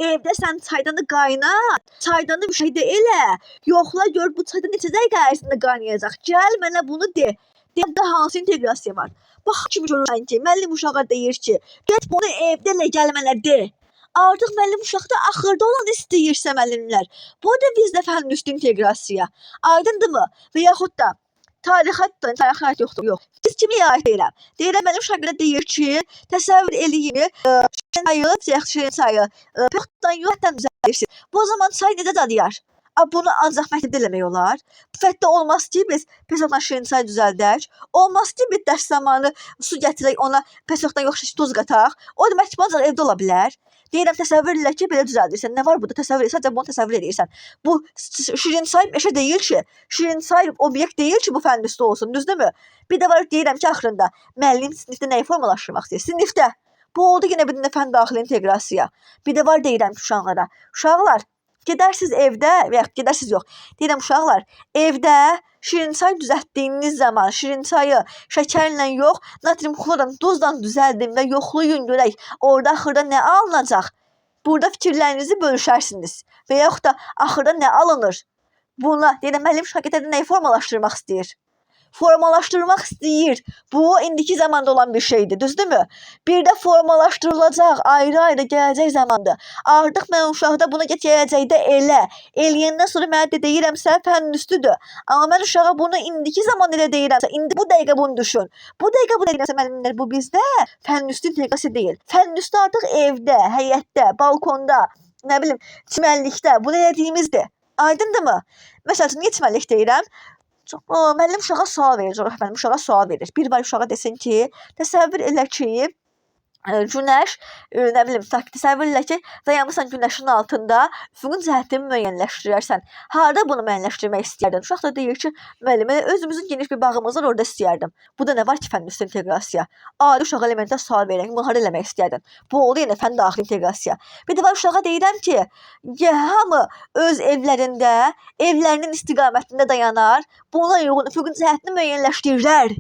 evdə sən çaydanı qaynat, çaydanı müşahidə elə. Yoxla gör bu çaydan neçə dəqiqə ərzində qaynayacaq. Gəl mənə bunu de. Də hansı inteqrasiya var? Bax kimi görürsən ki, müəllim uşağa deyir ki, get bunu evdə elə gəl mənə de. Artıq müəllim uşaqda axırda olanı istəyirsə müəllimlər. Bu da bizdə fənn üstü inteqrasiya. Aydındırmı? Və yaxud da tarixə tarixə aid yoxdur, yox. Biz kimiyə aid deyirəm? Deyirəm mənim şagirdə deyir ki, təsəvvür eləyin, çayı, şirin çayı, pexdan yoxdan düzəldirsiniz. Bu o zaman çay necə dadıyar? A, bunu ancaq məktəbdə eləmək olar. Bufetdə olmaz ki, biz pesoqdan şirin çay düzəldək. Olmaz ki, biz dərs zamanı su gətirək, ona pesoqdan yox, tuz qataq. O demək ki, bu ancaq evdə ola bilər. Deyirəm, təsəvvür elə ki, belə düzəldirsən. Nə var burada? Təsəvvür et, sadəcə bunu təsəvvür edirsən. Bu şirin çay meşə deyil ki, şirin çay obyekt deyil ki, bu fənn üstü olsun, düzdürmü? Bir də var deyirəm ki, axırında müəllim sinifdə nəyi formalaşdırmaq istəyir? Sinifdə. Bu oldu yenə bir dənə fənn daxili inteqrasiya. Bir də var deyirəm ki, uşaqlara. Uşaqlar, gedərsiniz evdə və yaxud gedərsiniz yox. Deyirəm uşaqlar, evdə şirin çay düzəltdiyiniz zaman şirin çayı şəkərlə yox, natrium xlorla, duzla düzəldin və yoxlayın görək orada axırda nə alınacaq. Burada fikirlərinizi bölüşərsiniz və yaxud da axırda nə alınır? Buna deyirəm müəllim şagirdlərdə nəyi formalaşdırmaq istəyir? Formalaşdırmaq istəyir. Bu indiki zamanda olan bir şeydir, düzdürmü? Bir də formalaşdırılacaq, ayrı-ayrı gələcək zamandır. Artıq mən uşaqda bunu get gələcəkdə elə. Eləyəndən sonra mən də deyirəmsə fənn üstüdür. Amma mən uşağa bunu indiki zaman elə deyirəmsə, indi bu dəqiqə bunu düşün. Bu dəqiqə bunu deyirəmsə müəllimlər, bu bizdə fənn üstü inteqrasiya deyil. Fənn üstü artıq evdə, həyətdə, balkonda, nə bilim, çimərlikdə bunu elədiyimizdir. Aydındırmı? Məsəl üçün, niyə çimərlik deyirəm? Müəllim uşağa sual verir, coğrafiya müəllimi uşağa sual verir. Bir var uşağa desin ki, təsəvvür elə ki, günəş, nə bilim, təsəvvür elə ki, dayanmısan günəşin altında, üfüqün cəhətini müəyyənləşdirərsən. Harda bunu müəyyənləşdirmək istəyərdin? Uşaq da deyir ki, müəllim, elə özümüzün geniş bir bağımız var, orada istəyərdim. Bu da nə var ki, fənn üstü inteqrasiya. Adi uşağa elementə sual verirəm ki, bunu harda eləmək istəyərdin? Bu oldu yenə fənn daxili inteqrasiya. Bir də var uşağa deyirəm ki, hamı öz evlərində, evlərinin istiqamətində dayanar, buna uyğun üfüqün cəhətini müəyyənləşdirər.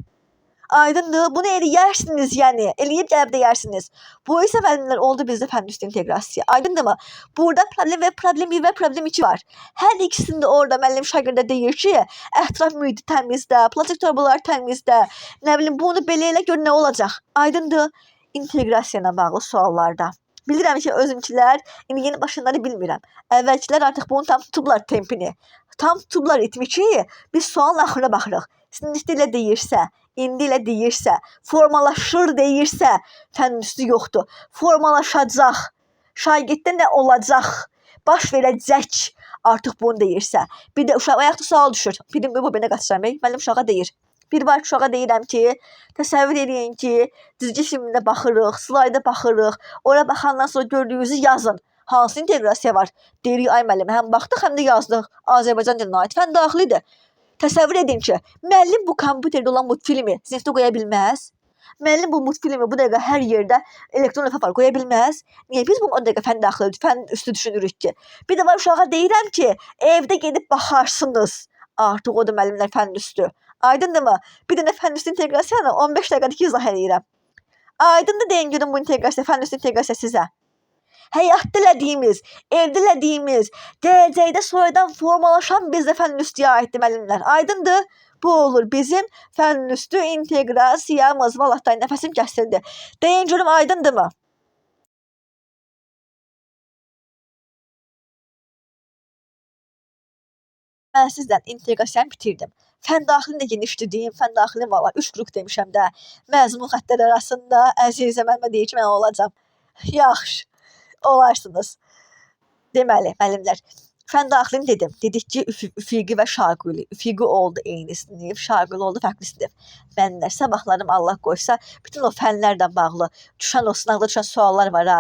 Aydındır? Bunu eləyərsiniz, yəni. Eləyib gəlib deyərsiniz. Bu isə müəllimlər oldu bizdə fənn üstü inteqrasiya. Aydındırmı? Burada problem və problem 1 və problem 2 var. Hər ikisində orada müəllim şagirdə deyir ki, ətraf mühiti təmizlə, plastik torbaları təmizlə, nə bilim bunu belə elə gör nə olacaq. Aydındır? İnteqrasiya ilə bağlı suallarda. Bilirəm ki, özümkilər, indi yeni başlanları bilmirəm. Əvvəlkilər artıq bunu tam tutublar tempini. Tam tutublar ritmi ki, biz sualın axırına baxırıq. Sinifdə elə deyirsə, indi elə deyirsə, formalaşır deyirsə, fənn üstü yoxdur. Formalaşacaq, şagirddə nə olacaq, baş verəcək, artıq bunu deyirsə. Bir də uşaq ayaqda sual düşür. Birim bu belə qaçıram, müəllim uşağa deyir. Bir var uşağa deyirəm ki, təsəvvür eləyin ki, cizgi filmində baxırıq, slayda baxırıq, ora baxandan sonra gördüyünüzü yazın. Hansı inteqrasiya var? Deyirik, ay müəllim, həm baxdıq, həm də yazdıq. Azərbaycan dilinə aid fənn daxilidir. Təsəvvür edin ki, müəllim bu kompüterdə olan multfilmi sinifdə qoya bilməz. Müəllim bu multfilmi bu dəqiqə hər yerdə elektron lövhə var, qoya bilməz. Niyə biz bunu o dəqiqə fənn daxili, fənn üstü düşünürük ki? Bir də var uşağa deyirəm ki, evdə gedib baxarsınız. Artıq o da müəllimlər fənn üstü. Aydındırmı? Bir dənə fənn üstü inteqrasiyanı 15 dəqiqədə izah eləyirəm. Aydındır deyin görüm bu inteqrasiya, fənn üstü inteqrasiya sizə. Həyatda elədiyimiz, evdə elədiyimiz, gələcəkdə sonradan formalaşan bizdə fənn üstüyə aiddir müəllimlər. Aydındır? Bu olur bizim fənn üstü inteqrasiyamız. Vallahi da nəfəsim kəsildi. Deyin görüm aydındırmı? Mən sizlə inteqrasiyanı bitirdim. Fənn daxilini də genişdir deyim, fənn daxili valla 3 qrup demişəm də. Məzmun xəttlər arasında Əzizə müəllimə deyir ki, mən olacam. Yaxşı, olarsınız. Deməli, müəllimlər, fənn daxilini dedim. Dedik ki, üfüqi və şaquli. Üfüqi oldu eyni sinif, şaquli oldu fərqli sinif. Müəllimlər, sabahlarım Allah qoysa, bütün o fənlərlə bağlı düşən o sınaqda düşən suallar var ha.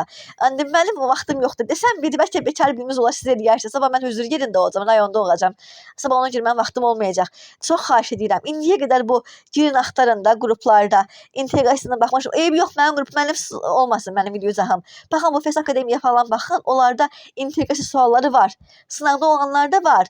İndi mənim vaxtım yoxdur. Desəm biri bəlkə bekar birimiz olar siz eləyərsiniz. Sabah mən hüzur yerində olacağam, rayonda olacağam. Sabah ona görə mənim vaxtım olmayacaq. Çox xahiş edirəm. İndiyə qədər bu girin axtarın da qruplarda inteqrasiyana baxmışam. Eybi yox, mənim qrup mənim olmasın mənim video izahım. Baxın bu Fes Akademiya falan baxın, onlarda inteqrasiya sualları var. Sınaqda olanlar da var,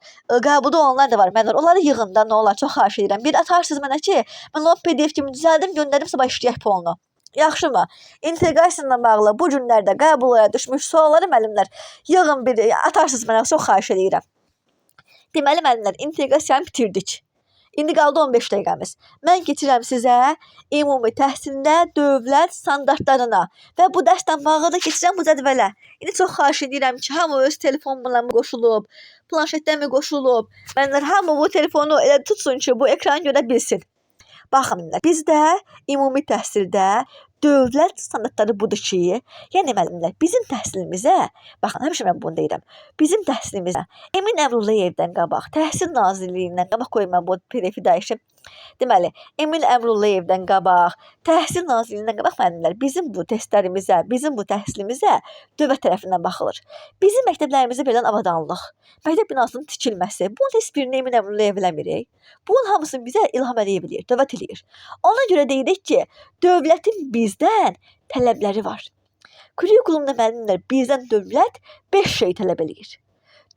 qəbulda olanlar da var. Müəllimlər, onları yığın da, nə olar, çox xahiş edirəm. Bir atarsınız mənə ki, mən onu PDF kimi düzəldim, göndərim sabah işləyək polunu. Yaxşımı? İnteqrasiya ilə bağlı bu günlərdə qəbullara düşmüş sualları müəllimlər yığın bir atarsınız mənə, çox xahiş edirəm. Deməli müəllimlər, inteqrasiyanı bitirdik. İndi qaldı 15 dəqiqəmiz. Mən keçirəm sizə ümumi təhsildə dövlət standartlarına və bu dərslə bağlı da keçirəm bu cədvələ. İndi çox xahiş edirəm ki, hamı öz telefonuna mı qoşulub, planşetdən mi qoşulub, müəllimlər hamı bu telefonu elə tutsun ki, bu ekranı görə bilsin. Baxın, bizdə ümumi təhsildə dövlət standartları budur ki, yəni müəllimlər, bizim təhsilimizə, baxın, həmişə mən bunu deyirəm, bizim təhsilimizə Emin Əmrullayevdən qabaq, Təhsil Nazirliyindən qabaq qoyun mən bu PDF-i dəyişim. Deməli, Emin Əmrullayevdən qabaq, Təhsil Nazirliyindən qabaq müəllimlər, bizim bu testlərimizə, bizim bu təhsilimizə dövlət tərəfindən baxılır. Bizim məktəblərimizə verilən avadanlıq, məktəb binasının tikilməsi, bunun heç birini Emin Əmrullayev eləmirik. Bunun hamısını bizə İlham Əliyev eləyir, dövlət eləyir. Ona görə deyirik ki, dövlətin bizdən tələbləri var. Kurikulumda müəllimlər bizdən dövlət 5 şey tələb eləyir.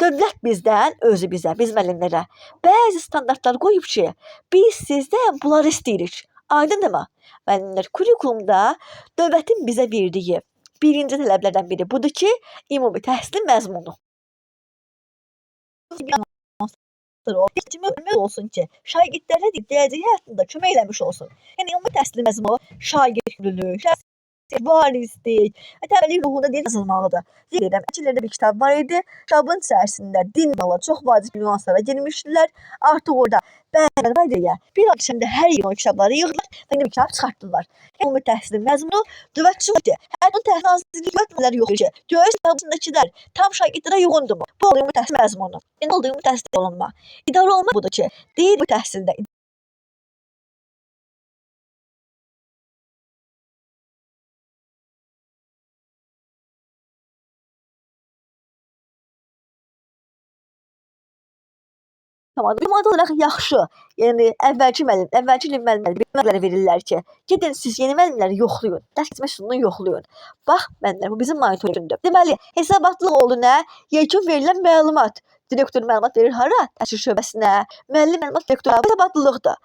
Dövlət bizdən, özü bizə, biz müəllimlərə bəzi standartlar qoyub ki, biz sizdən bunları istəyirik. Aydındırmı? Müəllimlər, kurikulumda dövlətin bizə verdiyi birinci tələblərdən biri budur ki, ümumi təhsilin məzmunu. Olsun ki, şagirdlərə gələcək həyatında kömək eləmiş olsun. Yəni ümumi təhsilin məzmunu şagirdlülük, varislik, tənbəllik ruhunda deyil yazılmalıdır. Deyirəm, əkinlərdə bir kitab var idi. Kitabın içərisində dinlə bağlı çox vacib nüanslara girmişdilər. Artıq orada bəzi var deyə bir ay içində hər yıl o kitabları yığdılar və yeni bir kitab çıxartdılar. Ümumi təhsilin məzmunu dövlət üçün hər gün Təhsil Nazirliyi dövlət müəllimləri yox ki, görürsən kitabındakılar tam şagirdlərə uyğundurmu? Bu oldu ümumi təhsil məzmunu. İndi oldu ümumi təhsil olunma. İdarə olunma budur ki, deyil bu təhsildə Tamam, maddi olaraq yaxşı, yəni əvvəlki müəllim, əvvəlki ilin müəllimləri verirlər ki, gedin siz yeni müəllimləri yoxlayın, dərs keçmə üsulunu yoxlayın. Bax, müəllimlər, bu bizim monitorinqdir. Deməli, hesabatlıq oldu nə? Yekun verilən məlumat. Direktor məlumat verir hara? Təhsil şöbəsinə. Müəllim məlumat direktora. Hesabatlıqdır.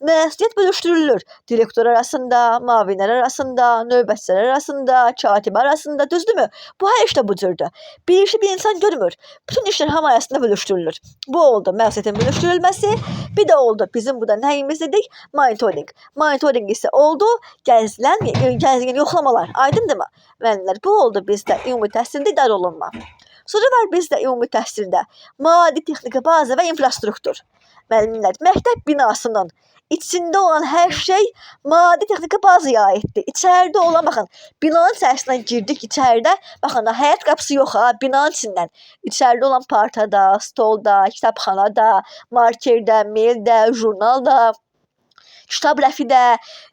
Məsuliyyət bölüşdürülür. Direktor arasında, müavinlər arasında, növbətçilər arasında, katib arasında, düzdürmü? Bu hər işdə bu cürdür. Bir işi bir insan görmür. Bütün işlər hamı arasında bölüşdürülür. Bu oldu məsuliyyətin bölüşdürülməsi. Bir də oldu bizim burada nəyimiz dedik? Monitorinq. Monitorinq isə oldu gəzilən, gəzgin yoxlamalar. Aydındırmı? Müəllimlər, bu oldu bizdə ümumi təhsildə idarə olunma. Sonra var bizdə ümumi təhsildə maddi texniki baza və infrastruktur. Müəllimlər, məktəb binasının içində olan hər şey maddi texniki bazaya aiddir. İçəridə olan, baxın, binanın içərisindən girdik içəridə, baxın, həyət qapısı yox ha, binanın içindən. İçəridə olan partada, stolda, kitabxanada, markerdə, maildə, jurnalda, kitab rəfidə,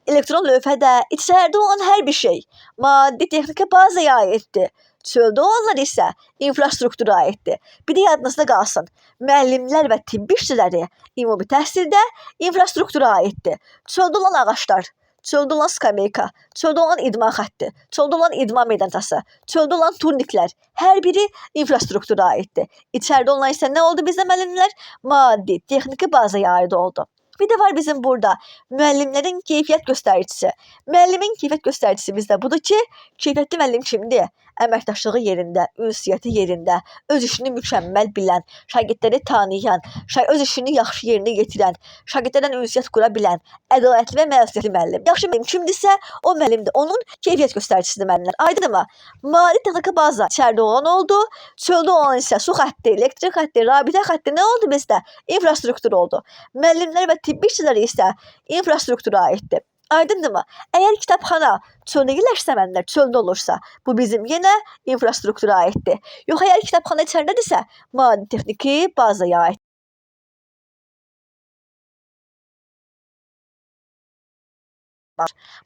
elektron lövhədə, içəridə olan hər bir şey maddi texniki bazaya aiddir. Çöldə olanlar isə infrastruktura aiddir. Bir də yadınızda qalsın, müəllimlər və tibbi işçiləri ümumi təhsildə infrastruktura aiddir. Çöldə olan ağaclar, çöldə olan skameyka, çöldə olan idman xətti, çöldə olan idman meydançası, çöldə olan turniklər, hər biri infrastruktura aiddir. İçəridə olan isə nə oldu bizdə müəllimlər? Maddi, texniki bazaya aid oldu. Bir də var bizim burada müəllimlərin keyfiyyət göstəricisi. Müəllimin keyfiyyət göstəricisi bizdə budur ki, keyfiyyətli müəllim kimdir? Əməkdaşlığı yerində, ünsiyyəti yerində, öz işini mükəmməl bilən, şagirdləri tanıyan, öz işini yaxşı yerinə yetirən, şagirdlərlə ünsiyyət qura bilən, ədalətli və məsuliyyətli müəllim. Yaxşı müəllim kimdirsə, o müəllimdir. Onun keyfiyyət göstəricisidir müəllimlər. Aydındırmı? Maddi texniki baza içəridə olan oldu, çöldə olan isə su xətti, elektrik xətti, rabitə xətti nə oldu bizdə? İnfrastruktur oldu. Müəllimlər və tibbi işçiləri isə infrastruktura aiddir. Aydındırmı? Əgər kitabxana çöldə yerləşsə müəllimlər, çöldə olursa, bu bizim yenə infrastruktura aiddir. Yox, əgər kitabxana içəridədirsə, maddi texniki bazaya aiddir.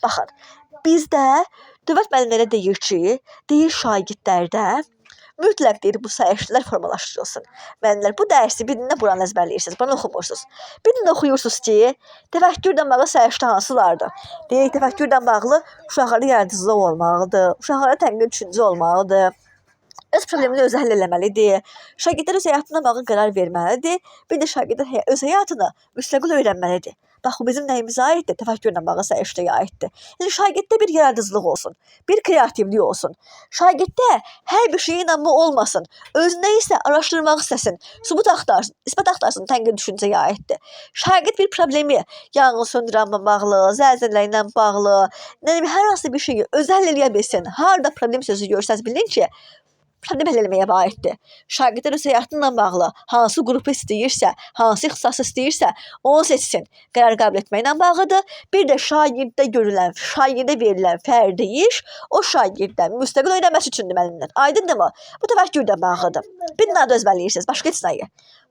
Baxın, bizdə dövlət müəllimlərə deyir ki, deyir şagirdlərdə mütləq deyir bu səyahətlər formalaşdırılsın. Müəllimlər, bu dərsi birində buranı əzbərləyirsiniz, buranı oxumursunuz. Birində oxuyursunuz ki, təfəkkürlə bağlı səyahətlər hansılardır? Deyir, təfəkkürlə bağlı uşaqlarda yaradıcılıq olmalıdır, uşaqlarda tənqid düşüncə olmalıdır. Öz problemini özü həll eləməlidir. Şagirdlər öz həyatına bağlı qərar verməlidir. Bir də şagirdlər öz həyatını müstəqil öyrənməlidir. Bax, bu bizim nəyimizə aiddir? Təfəkkürlə bağlı səriştəyə aiddir. Yəni şagirddə bir yaradıcılıq olsun, bir kreativlik olsun. Şagirddə hər bir şeyə inanma olmasın. Özünə isə araşdırmaq istəsin, sübut axtarsın, isbat axtarsın, tənqidi düşüncəyə aiddir. Şagird bir problemi yanğın söndürənlə bağlı, zəlzələ ilə bağlı, nə bilim hər hansı bir şeyi özü həll eləyə bilsin. Harda problem sözü görsəniz bilin ki, problem həll eləməyə aiddir. Şagirdlər öz həyatı ilə bağlı hansı qrupu istəyirsə, hansı ixtisası istəyirsə, onu seçsin. Qərar qəbul etməklə bağlıdır. Bir də şagirddə görülən, şagirdə verilən fərdi iş o şagirddə müstəqil öyrənməsi üçündür müəllimlər. Aydındırmı? Bu təfəkkürlə bağlıdır. Bir nə da özbərləyirsiniz, başqa heç nəyi.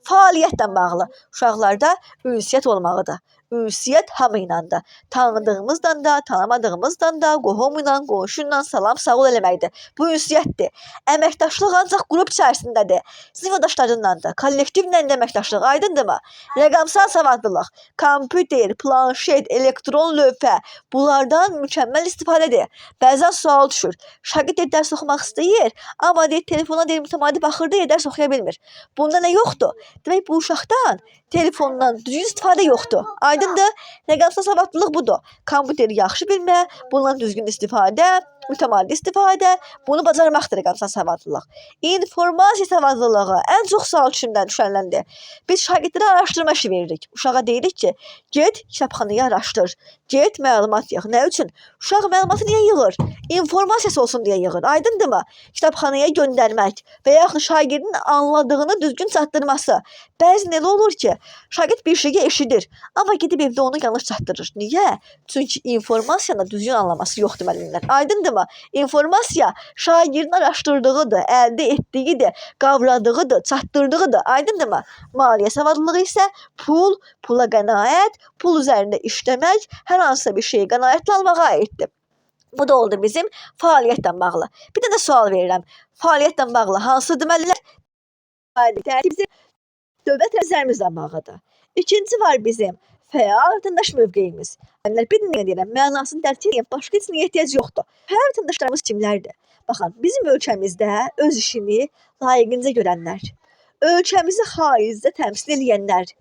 Fəaliyyətlə bağlı. Uşaqlarda ünsiyyət olmalıdır. Ünsiyyət hamı ilədir. Tanıdığımızla da, tanımadığımızla da, qohumla, qonşuyla salam sağ ol eləməkdir. Bu ünsiyyətdir. Əməkdaşlıq ancaq qrup içərisindədir. Sinif yoldaşlarınla da, kollektivlə də əməkdaşlıq, aydındırmı? Rəqəmsal savadlılıq, kompüter, planşet, elektron lövhə, bunlardan mükəmməl istifadədir. Bəzən sual düşür. Şagird deyir, dərs oxumaq istəyir, amma deyir, telefona deyir, mütəmadi baxır deyir, dərs oxuya bilmir. Bunda nə yoxdur? Demək bu uşaqdan telefondan düzgün istifadə yoxdur. Aydındır? Rəqəmsal savadlılıq budur. Kompüteri yaxşı bilmə, bundan düzgün istifadə, mütəmadi istifadə, bunu bacarmaqdır rəqəmsal savadlılıq. İnformasiya savadlılığı ən çox sual düşənləndir. Biz şagirdlərə araşdırma işi veririk. Uşağa deyirik ki, get kitabxanaya araşdır, get məlumat yığ. Nə üçün? Uşaq məlumatı niyə yığır? İnformasiyası olsun deyə yığır. Aydındırmı? Kitabxanaya göndərmək və yaxud şagirdin anladığını düzgün çatdırması. Bəzən elə olur ki, şagird bir şeyi eşidir, amma gedib evdə onu yanlış çatdırır. Niyə? Çünki informasiyanı düzgün anlaması yoxdur müəllimlər. Aydındırmı? İnformasiya şagirdin araşdırdığıdır, əldə etdiyidir, qavradığıdır, çatdırdığıdır. Aydındırmı? Maliyyə savadlılığı isə pul, pula qənaət, pul üzərində işləmək, hər hansısa bir şeyi qənaətlə almağa aiddir. Bu da oldu bizim fəaliyyətlə bağlı. Bir dənə də sual verirəm. Fəaliyyətlə bağlı hansıdır müəllimlər? Bizim dövlət rəmzlərimizlə bağlıdır. İkinci var bizim fəal vətəndaş mövqeyimiz. Müəllimlər, bir dənə deyirəm, mənasını dərk edin, başqa heç nəyə ehtiyac yoxdur. Fəal vətəndaşlarımız kimlərdir? Baxın, bizim ölkəmizdə öz işini layiqincə görənlər, ölkəmizi xaricdə təmsil eləyənlər,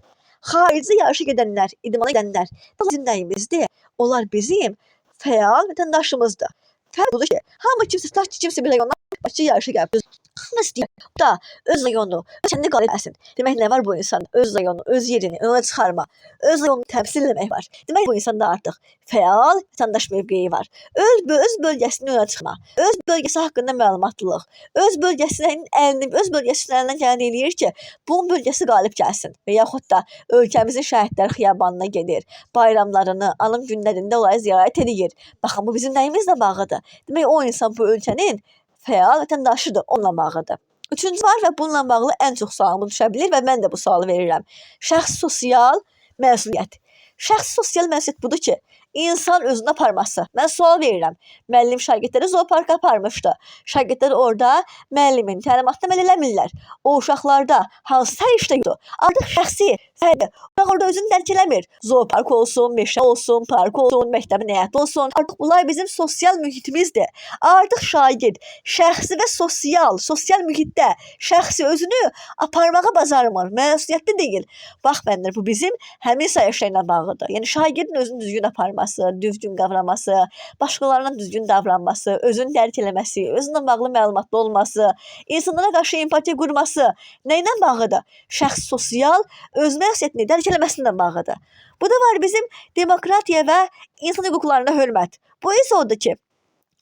xaricdə yarışa gedənlər, idmana gedənlər, bizim nəyimizdir? Onlar bizim fəal vətəndaşımızdır. Fəal budur ki, hamı kimsə, tutaq ki, kimsə bir rayondan Bakıya yarışa gəlib. Hamı istəyir da öz rayonu, öz kəndini qalib gəlsin. Demək nə var bu insanda? Öz rayonu, öz yerini önə çıxarma, öz rayonunu təmsil eləmək var. Demək bu insanda artıq fəal vətəndaş mövqeyi var. Öz bölgəsini önə çıxma, öz bölgəsi haqqında məlumatlılıq, öz bölgəsinin əlini, öz bölgəsinin əlindən gələni eləyir ki, bunun bölgəsi qalib gəlsin və yaxud da ölkəmizin şəhidlər xiyabanına gedir, bayramlarını, anım günlərində onları ziyarət edir. Baxın, bu bizim nəyimizlə bağlıdır? Demək o insan bu ölkənin fəal vətəndaşıdır, onunla bağlıdır. Üçüncü var və bununla bağlı ən çox sualımız düşə bilir və mən də bu sualı verirəm. Şəxsi sosial məsuliyyət. Şəxsi sosial məsuliyyət budur ki, insan özünü aparması. Mən sual verirəm. Müəllim şagirdləri zooparka aparmışdı. Şagirdlər orada müəllimin təlimatına əməl eləmirlər. O uşaqlarda hansı səriştə yoxdur. Artıq şəxsi, fərdi. Uşaq orada özünü dərk eləmir. Zoopark olsun, meşə olsun, park olsun, məktəbin həyəti olsun. Artıq bunlar bizim sosial mühitimizdir. Artıq şagird şəxsi və sosial mühitdə şəxsi özünü aparmağa bacarmır. Məsuliyyətli deyil. Bax müəllimlər, bu bizim həmin sayışla bağlıdır. Yəni şagirdin özünü düzgün aparması, düzgün qavraması, başqalarına düzgün davranması, özünü dərk eləməsi, özünlə bağlı məlumatlı olması, insanlara qarşı empatiya qurması nə ilə bağlıdır? Şəxs sosial öz məsuliyyətini dərk eləməsi ilə bağlıdır. Bu da var bizim demokratiya və insan hüquqlarına hörmət. Bu isə odur ki,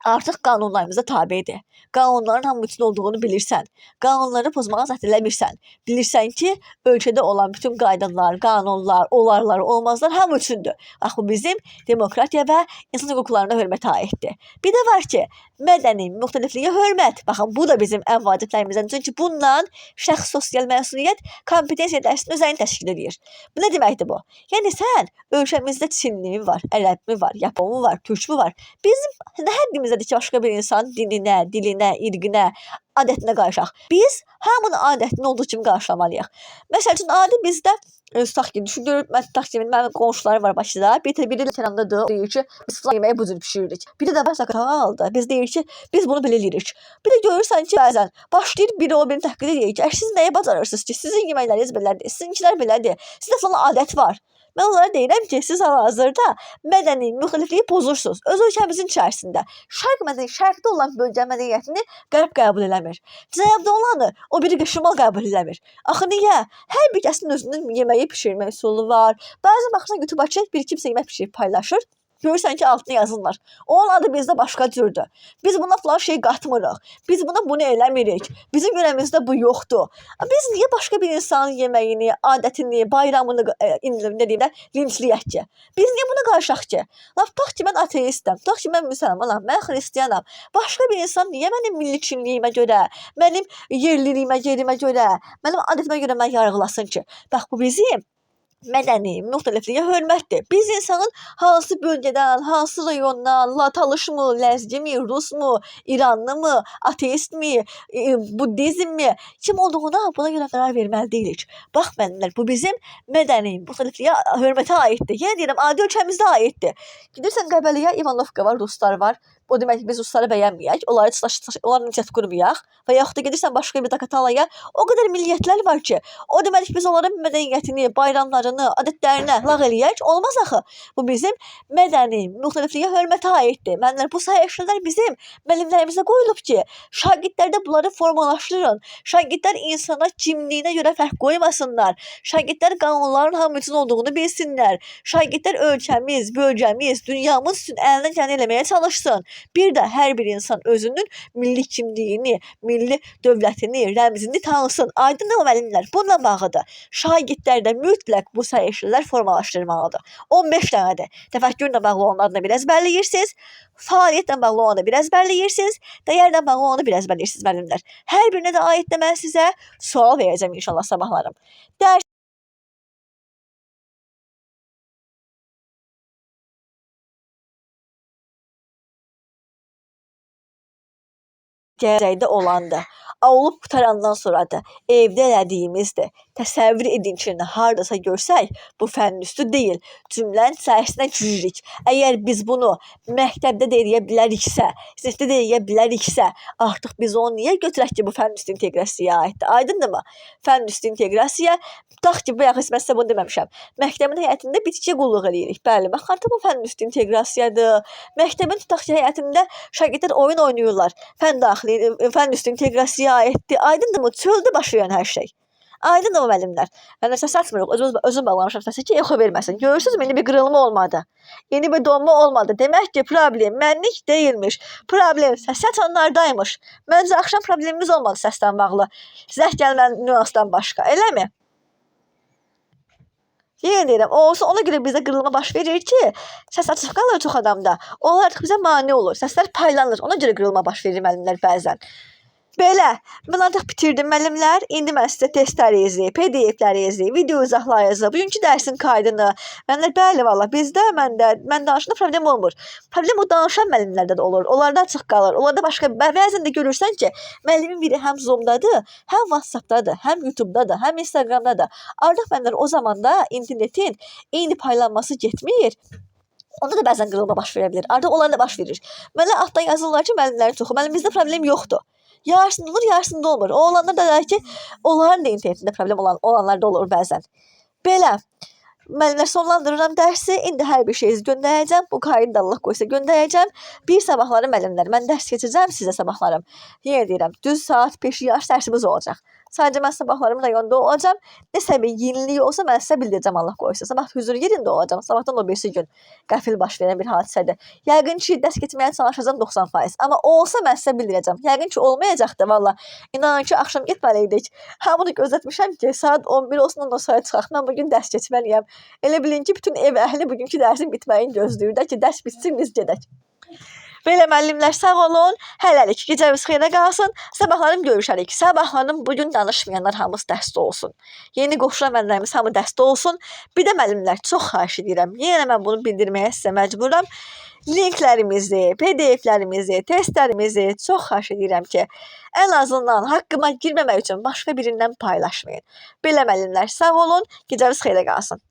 artıq qanunlarımıza tabedir. Qanunların hamı üçün olduğunu bilirsən. Qanunları pozmağa zəhd eləmirsən. Bilirsən ki, ölkədə olan bütün qaydalar, qanunlar, olarlar, olmazlar hamı üçündür. Bax, bu bizim demokratiya və insan hüquqlarına hörmətə aiddir. Bir də var ki, mədəni müxtəlifliyə hörmət. Baxın, bu da bizim ən vaciblərimizdən. Çünki bununla şəxs sosial məsuliyyət kompetensiya dərsinin özəyini təşkil edir. Bu nə deməkdir bu? Yəni sən ölkəmizdə Çinli mi var, ərəb mi var, Yapon mu var, türk mü var? Bizim nə həddimizə bizdədir ki, başqa bir insanın dininə, dilinə, irqinə, adətinə qarışaq. Biz hamının adətini olduğu kimi qarşılamalıyıq. Məsəl üçün, adi bizdə tutaq ki, düşünürük, mən tutaq ki, mənim qonşularım var Bakıda, biri Lənkərandadır, deyir ki, biz filan yeməyi bu cür bişiririk. Biri də var Zaqatalaldır, biz deyir ki, biz bunu belə eləyirik. Bir də görürsən ki, bəzən başlayır biri o birini təhqir edir ki, siz nəyi bacarırsınız ki, sizin yeməkləriniz belədir, sizinkilər belədir, sizdə filan adət var. Mən onlara deyirəm ki, siz hal-hazırda mədəni müxtəlifliyi pozursunuz. Öz ölkəmizin içərisində. Şərq mədəni, şərqdə olan bölgə mədəniyyətini qərb qəbul eləmir. Cənubda olanı o biri şimal qəbul eləmir. Axı niyə? Hər bir kəsin özünün yeməyi bişirmə üsulu var. Bəzən baxırsan YouTube açır, bir kimsə yemək bişirib paylaşır. Görürsən ki, altına yazırlar. Onun adı bizdə başqa cürdür. Biz buna filan şey qatmırıq. Biz buna bunu eləmirik. Bizim yörəmizdə bu yoxdur. Biz niyə başqa bir insanın yeməyini, adətini, bayramını, nə deyim də, linçləyək ki? Biz niyə buna qarışaq ki? Lap tutaq ki, mən ateistəm, tutaq ki, mən müsəlmanam, mən xristianam. Başqa bir insan niyə mənim milli kimliyimə görə, mənim yerliliyimə, yerimə görə, mənim adətimə görə məni yargılasın ki? Bax, bu bizim mədəni müxtəlifliyə hörmətdir. Biz insanın hansı bölgədən, hansı rayondan, Talışmı, Ləzgimi, Rusmu, İranlımı, ateistmi, buddizmmi, kim olduğuna buna görə qərar verməli deyilik. Bax müəllimlər, bu bizim mədəni müxtəlifliyə hörmətə aiddir. Yenə deyirəm, adi ölkəmizdə aiddir. Gedirsən Qəbələyə, İvanovka var, ruslar var. O demək ki, biz rusları bəyənməyək, onları onlarla ünsiyyət qurmayaq və yaxud da gedirsən başqa bir Zaqatalaya, o qədər milliyyətlər var ki, o demək ki, biz onların mədəniyyətini, bayramlarını, adətlərinə lağ eləyək, olmaz axı. Bu bizim mədəni müxtəlifliyə hörmətə aiddir. Müəllimlər, bu sahələr bizim müəllimlərimizə qoyulub ki, şagirdlərdə bunları formalaşdırın. Şagirdlər insana kimliyinə görə fərq qoymasınlar. Şagirdlər qanunların hamı üçün olduğunu bilsinlər. Şagirdlər ölkəmiz, bölgəmiz, dünyamız üçün əlindən gələni eləməyə çalışsın. Bir də hər bir insan özünün milli kimliyini, milli dövlətini, rəmzini tanısın. Aydındır mı müəllimlər? Bununla bağlıdır. Şagirdlərdə mütləq bu sahələr formalaşdırmalıdır. 15 dənədir. Təfəkkürlə bağlı olanları da bir əzbərləyirsiniz. Fəaliyyətlə bağlı olanı da bir əzbərləyirsiniz. Dəyərlə bağlı olanı bir əzbərləyirsiniz müəllimlər. Hər birinə də aid də mən sizə sual verəcəm inşallah sabahlarım. Dərs gələcəkdə olandır. Olub qurtarandan sonra da evdə elədiyimizdir. Təsəvvür edin ki, hardasa görsək, bu fənnin üstü deyil. Cümlənin içərisinə giririk. Əgər biz bunu məktəbdə də eləyə biləriksə, sinifdə də eləyə biləriksə, artıq biz onu niyə götürək ki, bu fənnin üstü inteqrasiyaya aiddir? Aydındırmı? Fənnin üstü inteqrasiya, tutaq ki, bayaq mən sizə bunu deməmişəm. Məktəbin həyətində bitkiyə qulluq eləyirik. Bəli, bax, artıq bu fənnin üstü inteqrasiyadır. Məktəbin tutaq ki, həyətində şagirdlər oyun oynayırlar. Fənn daxili, fənn üstü inteqrasiyaya aiddir. Aydındırmı? Çöldə baş verən hər şey. Aydındır mı müəllimlər? Mən səs açmırıq. Özüm bağlamışam səsi ki, exo verməsin. Görürsünüzmü? İndi bir qırılma olmadı. Yeni bir donma olmadı. Demək ki, problem mənlik deyilmiş. Problem səs açanlardaymış. Məncə axşam problemimiz olmadı səsdən bağlı. Zəng gəlmən nüansdan başqa. Eləmi? Yenə deyirəm, olsa ona görə bizdə qırılma baş verir ki, səs açıq qalır çox adamda. Onlar artıq bizə mane olur. Səslər paylanır. Ona görə qırılma baş verir müəllimlər bəzən. Belə, mən artıq bitirdim müəllimlər. İndi mən sizə testlərinizi, PDF-lərinizi, video izahlarınızı, bugünkü dərsin kaydını. Müəllimlər, bəli vallah, bizdə mən danışanda problem olmur. Problem o danışan müəllimlərdə də olur. Onlarda açıq qalır. Onlarda başqa bəzən də görürsən ki, müəllimin biri həm Zoom-dadır, həm WhatsApp-dadır, həm YouTube-dadır, həm Instagram-dadır. Artıq müəllimlər o zaman da internetin eyni paylanması getmir. Onda da bəzən qırılma baş verə bilər. Artıq onlar da baş verir. Mənə altdan yazırlar ki, müəllimlərin çoxu. Müəllim, bizdə problem yoxdur. Yarısında olur, yarısında olmur. O olanlar da der ki, onların da internetində problem olanlar da olur bəzən. Belə. Müəllimlər, sonlandırıram dərsi. İndi hər bir şeyinizi göndərəcəm. Bu kaydı da Allah qoysa göndərəcəm. Bir sabahları müəllimlər, mən dərs keçəcəm sizə sabahlarım. Yenə deyirəm, düz saat 5-i yarı dərsimiz olacaq. Sadəcə mən sabahlarım rayonda olacağam. Nəsə bir yenilik olsa mən sizə bildirəcəm Allah qoysa. Sabah hüzur yerində olacağam. Sabahdan o birisi gün qəfil baş verən bir hadisədir. Yəqin ki, dərs keçməyə çalışacağam 90%. Amma olsa mən sizə bildirəcəm. Yəqin ki, olmayacaq da valla. İnanın ki, axşam getməli idik. Hamını gözlətmişəm ki, saat 11 olsun, ondan sonra çıxaq. Mən bugün dərs keçməliyəm. Elə bilin ki, bütün ev əhli bugünkü dərsin bitməyini gözləyir də ki, dərs bitsin, biz gedək. Belə müəllimlər, sağ olun. Hələlik gecəniz xeyrə qalsın. Sabahlarım görüşərik. Sabahlarım bugün danışmayanlar hamısı dərsdə olsun. Yeni qoşulan müəllimlərimiz hamı dərsdə olsun. Bir də müəllimlər, çox xahiş edirəm. Yenə mən bunu bildirməyə sizə məcburam. Linklərimizi, PDF-lərimizi, testlərimizi çox xahiş edirəm ki, ən azından haqqıma girməmək üçün başqa birindən paylaşmayın. Belə müəllimlər, sağ olun, gecəniz xeyrə qalsın.